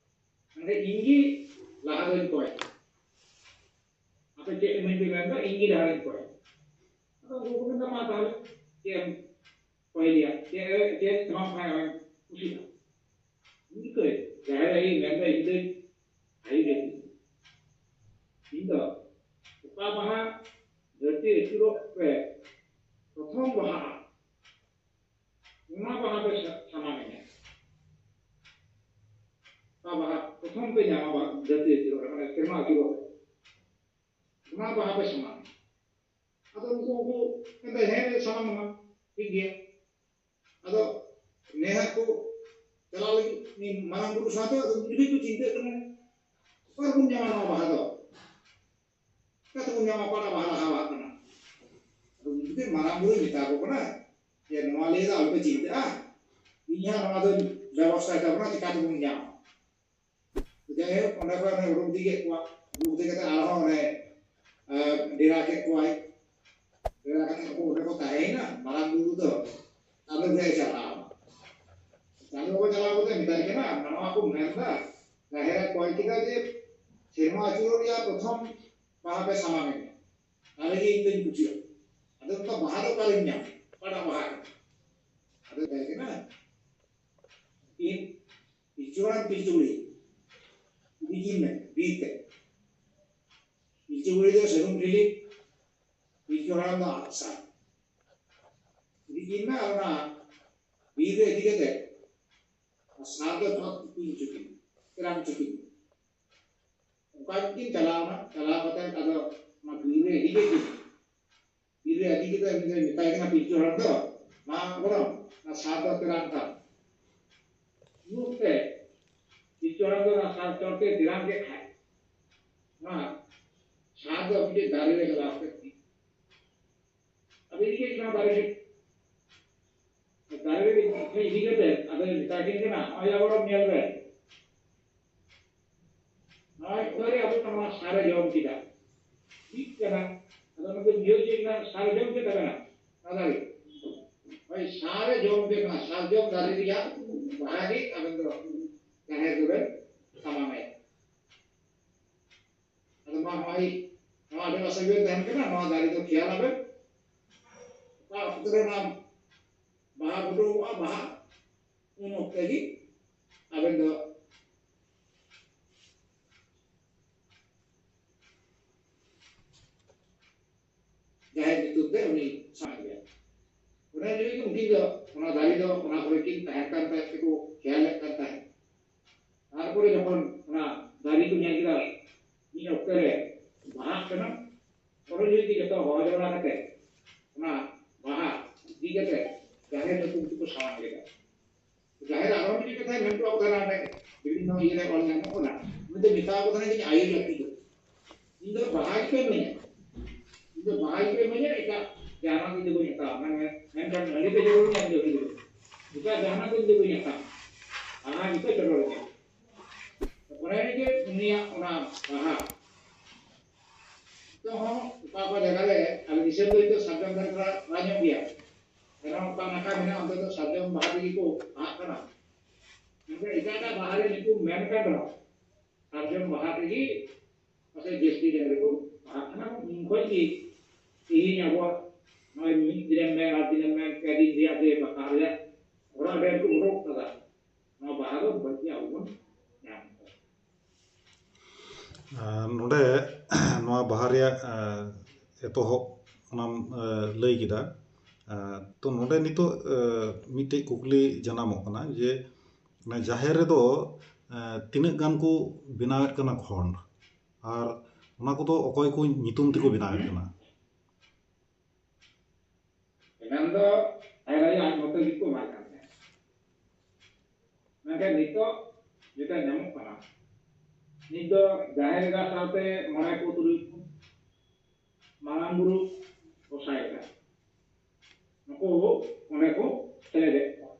ᱢᱮᱱᱠᱷᱟᱱ ᱤᱧ ᱜᱮ ᱞᱟᱦᱟ ᱫᱚᱧ ᱠᱚᱭ, ᱟᱯᱮ ᱪᱮᱫ ᱤᱢᱟᱹᱧ ᱯᱮ ᱢᱮᱱᱫᱟ, ᱤᱧ ᱜᱮ ᱞᱟᱦᱟ ᱫᱚᱧ ᱠᱚᱭ᱾" ᱟᱫᱚ ᱩᱱᱠᱩ ᱠᱚ ᱢᱮᱱᱫᱟ, "ᱢᱟ ᱛᱟᱦᱚᱞᱮ ᱪᱮᱫ ᱮᱢ ᱠᱚᱭ ᱞᱮᱭᱟ, ᱪᱮᱫ ᱪᱮᱫ ᱮᱢᱟᱢ ᱠᱷᱟᱱ ᱠᱩᱥᱤᱜᱼᱟ?" ᱩᱱᱤ ᱠᱚᱭ ᱡᱟᱦᱮᱨ ᱟᱭᱳᱭ ᱢᱮᱱᱫᱟ, "ᱤᱧ ᱫᱚᱧ ᱟᱭᱳ ᱡᱟᱹᱛᱤ, ᱤᱧ ᱫᱚ ᱚᱠᱟ ᱵᱟᱦᱟ ᱫᱷᱟᱹᱨᱛᱤ ᱟᱹᱪᱩᱨᱚᱜ ᱨᱮ ᱯᱨᱚᱛᱷᱚᱢ ᱵᱟᱦᱟᱜᱼᱟ, ᱚᱱᱟ ᱵᱟᱦᱟ ᱯᱮ ᱥᱟ- ᱥᱟᱢᱟᱝ ᱤᱧᱟ, ᱚᱠᱟ ᱵᱟᱦᱟ ᱯᱨᱚᱛᱷᱚᱢ ᱯᱮ ᱧᱟᱢᱟ, ᱵᱟᱦᱟ ᱫᱷᱟᱹᱨᱛᱤ ᱟᱹᱪᱩᱨᱚᱜ ᱨᱮ, ᱢᱟᱱᱮ ᱥᱮᱨᱢᱟ ᱟᱹᱪᱩᱨᱚᱜ ᱨᱮ, ᱚᱱᱟ ᱵᱟᱦᱟ ᱯᱮ ᱥᱟᱢᱟᱝ ᱤᱧᱟ᱾" ᱟᱫᱚ ᱩᱱᱠᱩ ᱩᱱᱠᱩ ᱢᱮᱱᱫᱟ, "ᱦᱮᱸ, ᱥᱟᱢᱟᱝ ᱟᱢᱟ, ᱴᱷᱤᱠ ᱜᱮᱭᱟ᱾" ᱟᱫᱚ ᱱᱮᱦᱟᱜ ᱠᱚ ᱪᱟᱞᱟᱣ ᱞᱟᱹᱜᱤᱫ ᱩᱱᱤ ᱢᱟᱨᱟᱝ ᱵᱩᱨᱩ ᱥᱟᱶᱛᱮ, ᱟᱫᱚ ᱩᱱᱤ ᱠᱚ ᱪᱤᱱᱛᱟᱹᱜ ᱠᱟᱱᱟ, "ᱚᱠᱟ ᱨᱮᱵᱚᱱ ᱧᱟᱢᱟ ᱱᱚᱣᱟ ᱵᱟᱦᱟ ᱫᱚ? ᱚᱠᱟ ᱛᱮᱵᱚᱱ ᱧᱟᱢᱟ? ᱚᱠᱟᱴᱟᱜ ᱵᱟᱦᱟ ᱞᱟᱦᱟ ᱵᱟᱦᱟᱜ ᱠᱟᱱᱟ?" ᱟᱫᱚ ᱩᱱᱤ ᱫᱚ ᱢᱟᱨᱟᱝ ᱵᱩᱨᱩᱭ ᱢᱮᱛᱟ ᱠᱚ ᱠᱟᱱᱟ ᱡᱮ, "ᱱᱚᱣᱟ ᱞᱟᱹᱭ ᱫᱚ ᱟᱞᱚᱯᱮ ᱪᱤᱱᱛᱟᱹᱜᱼᱟ, ᱤᱧ ᱦᱟᱸᱜ ᱱᱚᱣᱟ ᱫᱚᱧ ᱵᱮᱵᱚᱥᱛᱷᱟᱭ ᱛᱟᱵᱚᱱᱟ, ᱪᱤᱠᱟ ᱛᱮᱵᱚᱱ ᱧᱟᱢᱟ?" ᱡᱟᱭᱦᱳᱠ, ᱚᱸᱰᱮ ᱠᱷᱚᱱ ᱚᱱᱮ ᱩᱰᱩᱠ ᱤᱫᱤ ᱠᱮᱫ ᱠᱚᱣᱟ, ᱩᱰᱩᱠ ᱤᱫᱤ ᱠᱟᱛᱮ ᱟᱨᱦᱚᱸ ᱚᱱᱮ, ᱮ, ᱰᱮᱨᱟ ᱠᱮᱫ ᱠᱚᱣᱟᱭ᱾ ᱰᱮᱨᱟ ᱠᱟᱛᱮ ᱩᱱᱠᱩ ᱚᱸᱰᱮ ᱠᱚ ᱛᱟᱦᱮᱸᱭᱮᱱᱟ, ᱢᱟᱨᱟᱝ ᱵᱩᱨᱩ ᱫᱚ ᱪᱟᱸᱫᱚ ᱜᱮ ᱪᱟᱞᱟᱣ ᱮᱱᱟ᱾ ᱪᱟᱸᱫᱚ ᱵᱟᱵᱟ ᱪᱟᱞᱟᱣ ᱠᱟᱛᱮ ᱢᱮᱛᱟᱭ ᱠᱟᱱᱟ, ᱱᱚᱣᱟ ᱠᱚ ᱢᱮᱱᱫᱟ, ᱡᱟᱦᱮᱨ ᱮ ᱠᱚᱭ ᱠᱮᱫᱟ ᱡᱮ ᱥᱮᱨᱢᱟ ᱟᱹᱪᱩᱨᱚᱜ ᱨᱮᱭᱟᱜ ᱯᱨᱚᱛᱷᱚᱢ ᱵᱟᱦᱟ ᱯᱮ ᱥᱟᱢᱟᱝ ᱤᱧᱟ, ᱛᱟᱦᱞᱮ ᱜᱮ ᱤᱧ ᱫᱚᱧ ᱠᱩᱥᱤᱜᱼᱟ᱾ ᱟᱫᱚ ᱚᱱᱠᱟ ᱵᱟᱦᱟ ᱫᱚ ᱚᱠᱟᱨᱤᱧ ᱧᱟᱢᱟ? ᱚᱠᱟᱴᱟᱜ ᱵᱟᱦᱟ ᱠᱟᱱᱟ? ᱟᱫᱚ ᱢᱮᱛᱟᱭ ᱠᱟᱱᱟ, ᱤᱧ ᱯᱤᱞᱪᱩ ᱦᱟᱲᱟᱢ ᱯᱤᱞᱪᱩ ᱵᱩᱲᱦᱤ ᱤᱫᱤ ᱠᱤᱱ ᱢᱮ ᱵᱤᱨ ᱛᱮ᱾ ᱯᱤᱞᱪᱩ ᱵᱩᱲᱦᱤ ᱫᱚ ᱥᱟᱹᱜᱩᱱ ᱴᱷᱤᱞᱤ, ᱯᱤᱞᱪᱩ ᱦᱟᱲᱟᱢ ᱫᱚ ᱟᱜᱼᱥᱟᱨ᱾ ᱤᱫᱤ ᱠᱤᱱ ᱢᱮ ᱟᱨ ᱚᱱᱟ ᱵᱤᱨ ᱨᱮ ᱤᱫᱤ ᱠᱟᱛᱮ ᱥᱟᱨ ᱫᱚ ᱪᱚᱴ ᱛᱩᱠᱩᱧ ᱦᱚᱪᱚ ᱠᱤᱱ, ᱛᱮᱨᱟᱝ ᱦᱚᱪᱚ ᱠᱤᱱ᱾ ᱚᱱᱠᱟ ᱜᱮᱠᱤᱱ ᱪᱟᱞᱟᱣ ᱮᱱᱟ᱾ ᱪᱟᱞᱟᱣ ᱠᱟᱛᱮ ᱟᱫᱚ ᱚᱱᱟ ᱵᱤᱨ ᱨᱮ ᱤᱫᱤ ᱠᱮᱫ ᱠᱤᱱᱟ᱾ ᱵᱤᱨ ᱨᱮ ᱤᱫᱤ ᱠᱟᱛᱮ ᱩᱱᱤ ᱫᱚᱭ ᱢᱮᱛᱟᱭ ᱠᱟᱱᱟ, ᱯᱤᱞᱪᱩ ᱦᱟᱲᱟᱢ ᱫᱚ, "ᱢᱟ ᱜᱚᱲᱚᱢ, ᱚᱱᱟ ᱥᱟᱨ ᱫᱚ ᱛᱮᱨᱟᱝ ᱛᱟᱢ᱾" ᱩᱱ ᱚᱠᱛᱮ ᱯᱤᱞᱪᱩ ᱦᱟᱲᱟᱢ ᱫᱚ ᱚᱱᱟ ᱥᱟᱨ ᱪᱚᱴ ᱛᱮ ᱛᱮᱨᱟᱝ ᱠᱮᱫ ᱠᱷᱟᱡ, ᱚᱱᱟ ᱥᱟᱨ ᱫᱚ ᱢᱤᱫᱴᱮᱡ ᱫᱟᱨᱮ ᱨᱮ ᱪᱟᱞᱟᱣ ᱠᱟᱛᱮ ᱟᱫᱚ ᱤᱫᱤ ᱠᱮᱫ ᱠᱤᱱᱟ ᱫᱟᱨᱮ ᱨᱮ᱾ ᱫᱟᱨᱮ ᱨᱮ ᱤᱫᱤ ᱠᱟᱛᱮ ᱟᱫᱚᱭ ᱢᱮᱛᱟ ᱠᱤᱱ ᱠᱟᱱᱟ, "ᱱᱚᱜᱼᱚᱭ ᱟᱵᱚ ᱧᱮᱞ ᱵᱮᱱ, ᱱᱚᱜᱼᱚᱭ ᱚᱠᱟᱨᱮ ᱟᱵᱚ ᱱᱚᱣᱟ ᱥᱟᱨᱮ ᱡᱚᱢ ᱠᱮᱫᱟ, ᱢᱤᱫ ᱠᱟᱱᱟ, ᱟᱫᱚ ᱚᱱᱟ ᱫᱚ ᱵᱩᱡᱷᱟᱹᱣ ᱪᱮᱫ ᱠᱟᱱᱟ? ᱥᱟᱨᱡᱚᱢ ᱪᱮᱫ ᱠᱟᱱᱟ? ᱚᱱᱟ ᱫᱟᱨᱮ᱾ ᱦᱳᱭ, ᱥᱟᱨᱡᱚᱢ ᱪᱮᱫ ᱠᱟᱱᱟ? ᱥᱟᱨᱡᱚᱢ ᱫᱟᱨᱮ ᱨᱮᱭᱟᱜ ᱵᱟᱦᱟ ᱜᱮ ᱟᱵᱮᱱ ᱫᱚ ᱡᱟᱦᱮᱨ ᱫᱚᱵᱮᱱ ᱥᱟᱢᱟᱝ ᱟᱭᱟ᱾ ᱟᱫᱚ ᱢᱟ ᱦᱚᱸᱜᱼᱚᱭ ᱱᱚᱣᱟ ᱟᱹᱰᱤ ᱟᱥᱟ ᱜᱮ ᱛᱟᱦᱮᱱ ᱠᱟᱱᱟ, ᱱᱚᱣᱟ ᱫᱟᱨᱮ ᱫᱚ ᱠᱷᱮᱭᱟᱞ ᱟᱵᱮᱱ᱾ ᱚᱠᱟ ᱚᱠᱛᱚ ᱨᱮ ᱚᱱᱟ ᱵᱟᱦᱟ ᱯᱷᱩᱴᱟᱹᱣᱚᱜᱼᱟ, ᱵᱟᱦᱟ, ᱩᱱ ᱚᱠᱛᱮ ᱜᱮ ᱟᱵᱮᱱ ᱫᱚ ᱡᱟᱦᱮᱨ ᱧᱩᱛᱩᱢ ᱛᱮ ᱩᱱᱤ ᱥᱟᱢᱟᱝ ᱜᱮᱭᱟ᱾ ᱚᱱᱟ ᱡᱩᱫᱤ ᱩᱱᱠᱤᱱ ᱫᱚ ᱚᱱᱟ ᱫᱟᱨᱮ ᱫᱚ ᱚᱱᱟ ᱠᱚᱨᱮ ᱠᱤᱱ ᱛᱟᱦᱮᱸ ᱠᱟᱱ ᱛᱟᱦᱮᱸᱫ ᱛᱮᱠᱚ ᱠᱷᱮᱭᱟᱞᱮᱫ ᱠᱟᱱ ᱛᱟᱦᱮᱸᱫ᱾ ᱛᱟᱨᱯᱚᱨᱮ ᱡᱚᱠᱷᱚᱱ ᱚᱱᱟ ᱫᱟᱨᱮ ᱠᱚ ᱧᱮᱞ ᱠᱮᱫᱟ ᱢᱤᱫ ᱚᱠᱛᱮ ᱨᱮ ᱵᱟᱦᱟᱜ ᱠᱟᱱᱟ, ᱚᱱᱟ ᱡᱩᱫᱤ ᱡᱚᱛᱚ ᱦᱚᱦᱚ ᱡᱟᱣᱨᱟ ᱠᱟᱛᱮ ᱚᱱᱟ ᱵᱟᱦᱟ ᱤᱫᱤ ᱠᱟᱛᱮ ᱡᱟᱦᱮᱨ ᱧᱩᱛᱩᱢ ᱛᱮᱠᱚ ᱥᱟᱢᱟᱝ ᱠᱮᱫᱟ᱾ ᱡᱟᱦᱮᱨ ᱟᱨᱦᱚᱸ ᱢᱤᱫᱴᱤᱡ ᱠᱟᱛᱷᱟᱭ ᱢᱮᱱ ᱦᱚᱴᱚ ᱠᱟᱫᱟ, ᱚᱸᱰᱮ ᱵᱤᱵᱷᱤᱱᱱᱚ ᱤᱭᱟᱹ ᱨᱮ ᱚᱞ ᱧᱟᱢᱚᱜ ᱠᱟᱱᱟ᱾ ᱩᱱᱤ ᱫᱚ ᱢᱮᱛᱟᱣ ᱠᱚ ᱠᱟᱱᱟ ᱡᱮ, "ᱟᱭᱳ ᱡᱟᱹᱛᱤ ᱫᱚ ᱤᱧ ᱫᱚ ᱵᱟᱦᱟ ᱜᱮᱯᱮ ᱤᱢᱟᱹᱧᱟ, ᱤᱧ ᱫᱚ ᱵᱟᱦᱟ ᱜᱮᱯᱮ ᱤᱢᱟᱹᱧᱟ, ᱮᱴᱟᱜ ᱡᱟᱦᱟᱱᱟᱜ ᱤᱧ ᱫᱚ ᱵᱟᱹᱧ ᱦᱟᱛᱟᱣᱟ, ᱢᱮᱱ-, ᱢᱮᱱᱠᱷᱟᱱ ᱦᱟᱺᱰᱤ ᱯᱮ ᱪᱚᱰᱚᱨ ᱤᱧᱟ, ᱤᱧ ᱫᱚ ᱦᱟᱺᱰᱤ ᱫᱚ ᱵᱟᱹᱧ, ᱮᱴᱟᱜ ᱡᱟᱦᱟᱱᱟᱜ ᱫᱚ ᱤᱧ ᱫᱚ ᱵᱟᱹᱧ ᱦᱟᱛᱟᱣᱟ, ᱵᱟᱦᱟ ᱜᱮᱯᱮ ᱪᱚᱰᱚᱨ ᱤᱧᱟ᱾" ᱚᱱᱮ ᱡᱮ ᱩᱱᱤᱭᱟᱜ ᱚᱱᱟ ᱵᱟᱦᱟ ᱱᱤᱛᱚᱜ ᱦᱚᱸ ᱚᱠᱟ ᱚᱠᱟ ᱡᱟᱭᱜᱟ ᱨᱮ ᱟᱞᱮ ᱫᱤᱥᱚᱢ ᱫᱚ ᱱᱤᱛᱚᱜ ᱥᱟᱨᱡᱚᱢ ᱫᱟᱨᱮ ᱛᱷᱚᱲᱟ ᱠᱚᱲᱟ ᱧᱚᱜ ᱜᱮᱭᱟ, ᱠᱟᱨᱚᱱ ᱚᱠᱟ ᱱᱟᱠᱷᱟ ᱢᱮᱱᱟᱜᱼᱟ ᱚᱱᱛᱮ ᱫᱚ ᱥᱟᱨᱡᱚᱢ ᱵᱟᱦᱟ ᱛᱮᱜᱮ ᱠᱚ ᱵᱟᱦᱟᱜ ᱠᱟᱱᱟ᱾ ᱢᱮᱱᱠᱷᱟᱱ ᱮᱴᱟᱜ ᱮᱴᱟᱜ ᱵᱟᱦᱟ ᱨᱮ ᱧᱩᱛᱩᱢ ᱢᱮᱱ ᱠᱟᱱ ᱨᱮᱦᱚᱸ ᱥᱟᱨᱡᱚᱢ ᱵᱟᱦᱟ ᱛᱮᱜᱮ ᱯᱟᱥᱮᱡ ᱡᱟᱹᱥᱛᱤ ᱡᱟᱭᱜᱟ ᱨᱮᱠᱚ ᱵᱟᱦᱟᱜ ᱠᱟᱱᱟ᱾ ᱩᱱ ᱠᱷᱚᱱ ᱜᱮ ᱛᱮᱦᱮᱧ ᱟᱵᱚᱣᱟᱜ ᱱᱚᱜᱼᱚᱭ ᱢᱤᱫ ᱫᱤᱱᱮᱢ ᱢᱮᱱ, ᱟᱨ ᱫᱤᱱᱮᱢ ᱢᱮᱱ, ᱯᱮ ᱫᱤᱱ ᱨᱮᱭᱟᱜ ᱡᱮ ᱵᱟᱦᱟ ᱨᱮᱭᱟᱜ ᱦᱚᱨᱟ ᱰᱮᱦᱮᱨ ᱠᱚ ᱩᱰᱩᱠ ᱠᱟᱫᱟ, ᱱᱚᱣᱟ ᱵᱟᱦᱟ ᱫᱚ ᱵᱟᱹᱲᱛᱤ ᱟᱵᱚ ᱵᱚᱱ ᱧᱟᱢ ᱠᱟᱫᱟ᱾ ᱟᱨ ᱱᱚᱰᱮ ᱱᱚᱣᱟ ᱵᱟᱦᱟ ᱨᱮᱭᱟᱜ, ᱮ, ᱮᱛᱚᱦᱚᱵ ᱚᱱᱟᱢ, ᱮ, ᱞᱟᱹᱭ ᱠᱮᱫᱟ᱾ ᱮ, ᱛᱚ ᱱᱚᱰᱮ ᱱᱤᱛᱚᱜ, ᱮ, ᱢᱤᱫᱴᱮᱡ ᱠᱩᱠᱞᱤ ᱡᱟᱱᱟᱢᱚᱜ ᱠᱟᱱᱟ ᱡᱮ, ᱚᱱᱟ ᱡᱟᱦᱮᱨ ᱨᱮᱫᱚ, ᱮ, ᱛᱤᱱᱟᱹᱜ ᱜᱟᱱ ᱠᱚ ᱵᱮᱱᱟᱣᱮᱫ ᱠᱟᱱᱟ ᱠᱷᱚᱸᱰ, ᱟᱨ ᱚᱱᱟ ᱠᱚᱫᱚ ᱚᱠᱚᱭ ᱠᱚ ᱧᱩᱛᱩᱢ ᱛᱮᱠᱚ ᱵᱮᱱᱟᱣᱮᱫ ᱠᱟᱱᱟ? ᱮᱱᱟᱝ ᱫᱚ ᱡᱟᱦᱮᱨ ᱟᱭᱳ ᱟᱡ ᱢᱚᱛᱚ ᱜᱮᱠᱚ ᱮᱢᱟᱭ ᱠᱟᱱ ᱛᱟᱦᱮᱸᱫ, ᱢᱮᱱᱠᱷᱟᱱ ᱱᱤᱛᱚᱜ ᱡᱮᱴᱟ ᱧᱟᱢᱚᱜ ᱠᱟᱱᱟ, ᱱᱤᱛ ᱫᱚ ᱡᱟᱦᱮᱨ ᱮᱨᱟ ᱥᱟᱶᱛᱮ ᱢᱚᱬᱮ ᱠᱚ ᱛᱩᱨᱩᱭ ᱠᱚ ᱢᱟᱨᱟᱝ ᱵᱩᱨᱩ ᱜᱚᱸᱥᱟᱭ ᱮᱨᱟ ᱱᱩᱠᱩ ᱚᱸᱰᱮ ᱠᱚ ᱥᱮᱞᱮᱫᱮᱫ ᱠᱚᱣᱟ᱾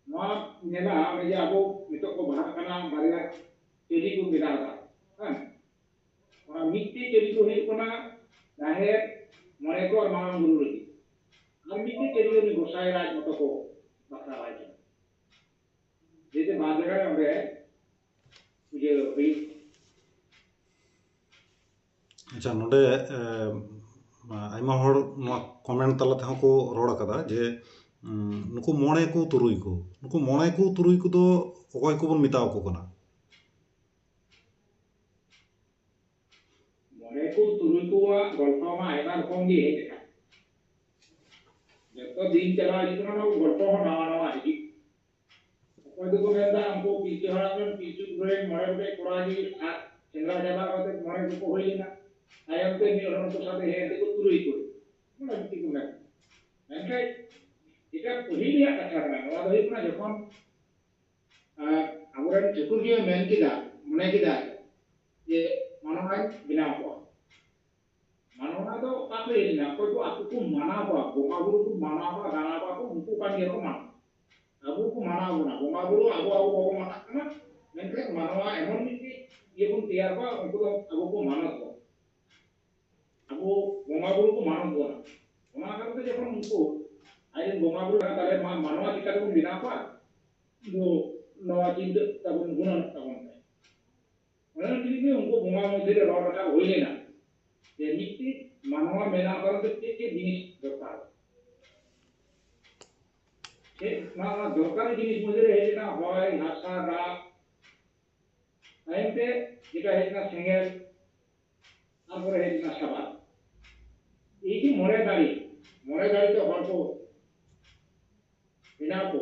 ᱱᱚᱣᱟ ᱧᱮᱞᱟ, ᱚᱱᱮ ᱡᱮ ᱟᱵᱚ ᱱᱤᱛᱚᱜ ᱠᱚ ᱵᱟᱦᱟᱜ ᱠᱟᱱᱟ, ᱵᱟᱨᱭᱟ ᱪᱟᱹᱨᱤ ᱠᱚ ᱵᱮᱱᱟᱣ ᱮᱫᱟ, ᱦᱮᱸ? ᱚᱱᱟ ᱢᱤᱫᱴᱮᱡ ᱪᱟᱹᱨᱤ ᱫᱚ ᱦᱩᱭᱩᱜ ᱠᱟᱱᱟ ᱡᱟᱦᱮᱨ ᱢᱚᱬᱮ ᱠᱚ ᱟᱨ ᱢᱟᱨᱟᱝ ᱵᱩᱨᱩ ᱞᱟᱹᱜᱤᱫ᱾ ᱟᱨ ᱢᱤᱫᱴᱮᱡ ᱪᱟᱹᱨᱤᱭᱟᱹ ᱩᱱᱤ ᱜᱚᱸᱥᱟᱭ ᱨᱟᱡᱽ ᱢᱚᱛᱚ ᱠᱚ ᱵᱟᱠᱷᱨᱟ ᱵᱟᱭ ᱠᱟᱱᱟ᱾ ᱡᱮᱛᱮ ᱵᱟᱨ ᱡᱟᱭᱜᱟ ᱨᱮ ᱚᱸᱰᱮ ᱯᱩᱡᱟᱹ ᱦᱩᱭᱩᱜ᱾ ᱟᱪᱪᱷᱟ, ᱱᱚᱰᱮ ᱮ, ᱟᱭᱢᱟ ᱦᱚᱲ ᱱᱚᱣᱟ ᱠᱚᱢᱮᱱᱴ ᱛᱟᱞᱟ ᱛᱮᱦᱚᱸ ᱠᱚ ᱨᱚᱲ ᱟᱠᱟᱫᱟ ᱡᱮ ᱩᱸ, ᱱᱩᱠᱩ ᱢᱚᱬᱮ ᱠᱚ ᱛᱩᱨᱩᱭ ᱠᱚ, ᱱᱩᱠᱩ ᱢᱚᱬᱮ ᱠᱚ ᱛᱩᱨᱩᱭ ᱠᱚᱫᱚ ᱚᱠᱚᱭ ᱠᱚᱵᱚᱱ ᱢᱮᱛᱟᱣ ᱠᱚ ᱠᱟᱱᱟ? ᱢᱚᱬᱮ ᱠᱚ ᱛᱩᱨᱩᱭ ᱠᱚᱣᱟᱜ ᱜᱚᱞᱯᱚ ᱢᱟ ᱟᱭᱢᱟ ᱨᱚᱠᱚᱢ ᱜᱮ ᱦᱮᱡ ᱟᱠᱟᱱᱟ᱾ ᱡᱚᱛᱚ ᱫᱤᱱ ᱪᱟᱞᱟᱣ ᱤᱫᱤᱜ ᱠᱟᱱᱟ, ᱱᱚᱣᱟ ᱜᱚᱞᱯᱚ ᱦᱚᱸ ᱱᱟᱣᱟ ᱱᱟᱣᱟ ᱦᱤᱡᱩᱜ᱾ ᱚᱠᱚᱭ ᱫᱚᱠᱚ ᱢᱮᱱᱫᱟ ᱩᱱᱠᱩ ᱯᱤᱞᱪᱩ ᱦᱟᱲᱟᱢ ᱨᱮᱱ ᱯᱤᱞᱪᱩ ᱵᱩᱲᱦᱤ ᱨᱮᱱ ᱢᱚᱬᱮ ᱜᱚᱴᱮᱡ ᱠᱚᱲᱟ ᱜᱮ ᱟᱨ ᱥᱮᱸᱫᱽᱨᱟ ᱪᱟᱞᱟᱣ ᱠᱟᱛᱮ ᱢᱚᱬᱮ ᱠᱚᱠᱚ ᱦᱩᱭ ᱞᱮᱱᱟ᱾ ᱛᱟᱭᱚᱢ ᱛᱮ ᱢᱤᱫ ᱦᱚᱲ ᱩᱱᱠᱩ ᱥᱟᱶᱛᱮ ᱦᱮᱡ ᱠᱟᱛᱮ ᱠᱚ ᱛᱩᱨᱩᱭ ᱠᱚ᱾ ᱚᱱᱟ ᱢᱤᱫᱴᱤᱡ ᱠᱚ ᱢᱮᱱ᱾ ᱢᱮᱱᱠᱷᱟᱱ ᱮᱴᱟᱜ ᱯᱟᱹᱦᱤᱞ ᱨᱮᱭᱟᱜ ᱠᱟᱛᱷᱟ ᱠᱟᱱᱟ᱾ ᱱᱚᱣᱟ ᱫᱚ ᱦᱩᱭᱩᱜ ᱠᱟᱱᱟ ᱡᱚᱠᱷᱚᱱ, ᱟᱨ ᱟᱵᱚᱨᱮᱱ ᱴᱷᱟᱹᱠᱩᱨ ᱜᱮ ᱢᱮᱱ ᱠᱮᱫᱟ, ᱢᱚᱱᱮ ᱠᱮᱫᱟᱭ ᱡᱮ ᱢᱟᱱᱣᱟᱧ ᱵᱮᱱᱟᱣ ᱠᱚᱣᱟ᱾ ᱢᱟᱱᱣᱟ ᱫᱚ ᱚᱠᱟ ᱠᱚ ᱦᱮᱡ ᱮᱱᱟ? ᱚᱠᱚᱭ ᱠᱚ ᱟᱠᱚ ᱠᱚ ᱢᱟᱱᱟᱣ ᱠᱚᱣᱟ, ᱵᱚᱸᱜᱟ ᱵᱩᱨᱩ ᱠᱚ ᱢᱟᱱᱟᱣ ᱠᱚᱣᱟ, ᱫᱟᱱᱟᱣ ᱠᱚᱣᱟ ᱠᱚ, ᱩᱱᱠᱩ ᱠᱟᱱ ᱜᱮᱭᱟ ᱠᱚ ᱢᱟᱱᱣᱟ᱾ ᱟᱵᱚ ᱠᱚ ᱢᱟᱱᱟᱣ ᱵᱚᱱᱟ, ᱵᱚᱸᱜᱟ ᱵᱩᱨᱩ ᱟᱵᱚ, ᱟᱵᱚ ᱵᱟᱵᱚ ᱢᱟᱱᱟᱜ ᱠᱟᱱᱟ, ᱢᱮᱱᱠᱷᱟᱱ ᱢᱟᱱᱣᱟ ᱮᱢᱚᱱ ᱢᱤᱫᱴᱤᱡ ᱤᱭᱟᱹ ᱵᱚᱱ ᱛᱮᱭᱟᱨ ᱠᱚᱣᱟ, ᱩᱱᱠᱩ ᱫᱚ ᱟᱵᱚ ᱠᱚ ᱢᱟᱱᱚᱛ ᱵᱚᱱᱟ᱾ ᱟᱵᱚ ᱵᱚᱸᱜᱟ ᱵᱩᱨᱩ ᱠᱚ ᱢᱟᱱᱚᱛ ᱵᱚᱱᱟ᱾ ᱚᱱᱟ ᱠᱟᱨᱚᱱ ᱛᱮ ᱡᱚᱠᱷᱚᱱ ᱩᱱᱠᱩ ᱟᱡᱨᱮᱱ ᱵᱚᱸᱜᱟ ᱵᱩᱨᱩ ᱠᱟᱱᱟ, ᱛᱟᱦᱞᱮ ᱢᱟ-, ᱢᱟᱱᱣᱟ ᱪᱤᱠᱟ ᱛᱮᱵᱚᱱ ᱵᱮᱱᱟᱣ ᱠᱚᱣᱟ? ᱫᱚ ᱱᱚᱣᱟ ᱪᱤᱱᱛᱟᱹ ᱛᱟᱵᱚᱱ, ᱜᱩᱱᱟᱹᱱᱚᱜ ᱛᱟᱵᱚᱱ ᱯᱮ᱾ ᱚᱱᱟ ᱞᱟᱹᱜᱤᱫ ᱜᱮ ᱩᱱᱠᱩ ᱵᱚᱸᱜᱟ ᱢᱚᱫᱽᱫᱷᱮ ᱨᱮ ᱨᱚᱲ ᱨᱟᱠᱟᱵ ᱦᱩᱭ ᱞᱮᱱᱟ ᱡᱮ ᱢᱤᱫᱴᱤᱡ ᱢᱟᱱᱣᱟ ᱵᱮᱱᱟᱣ ᱠᱟᱨᱚᱱ ᱛᱮ ᱪᱮᱫ ᱪᱮᱫ ᱡᱤᱱᱤᱥ ᱫᱚᱨᱠᱟᱨ? ᱪᱮᱫ ᱱᱚᱣᱟ, ᱱᱚᱣᱟ ᱫᱚᱨᱠᱟᱨᱤ ᱡᱤᱱᱤᱥ ᱢᱚᱫᱽᱫᱷᱮ ᱨᱮ ᱦᱮᱡ ᱮᱱᱟ ᱦᱚᱭ, ᱦᱟᱥᱟ, ᱫᱟᱜ, ᱛᱟᱭᱚᱢ ᱛᱮ ᱡᱮᱴᱟ ᱦᱮᱡ ᱮᱱᱟ ᱥᱮᱸᱜᱮᱞ, ᱛᱟᱨᱯᱚᱨᱮ ᱦᱮᱡ ᱮᱱᱟ ᱥᱟᱵᱟᱫ᱾ ᱮᱭ ᱡᱮ ᱢᱚᱬᱮ ᱫᱟᱲᱮ, ᱢᱚᱬᱮ ᱫᱟᱲᱮ ᱛᱮ ᱦᱚᱲ ᱠᱚ ᱵᱮᱱᱟᱣ ᱠᱚ,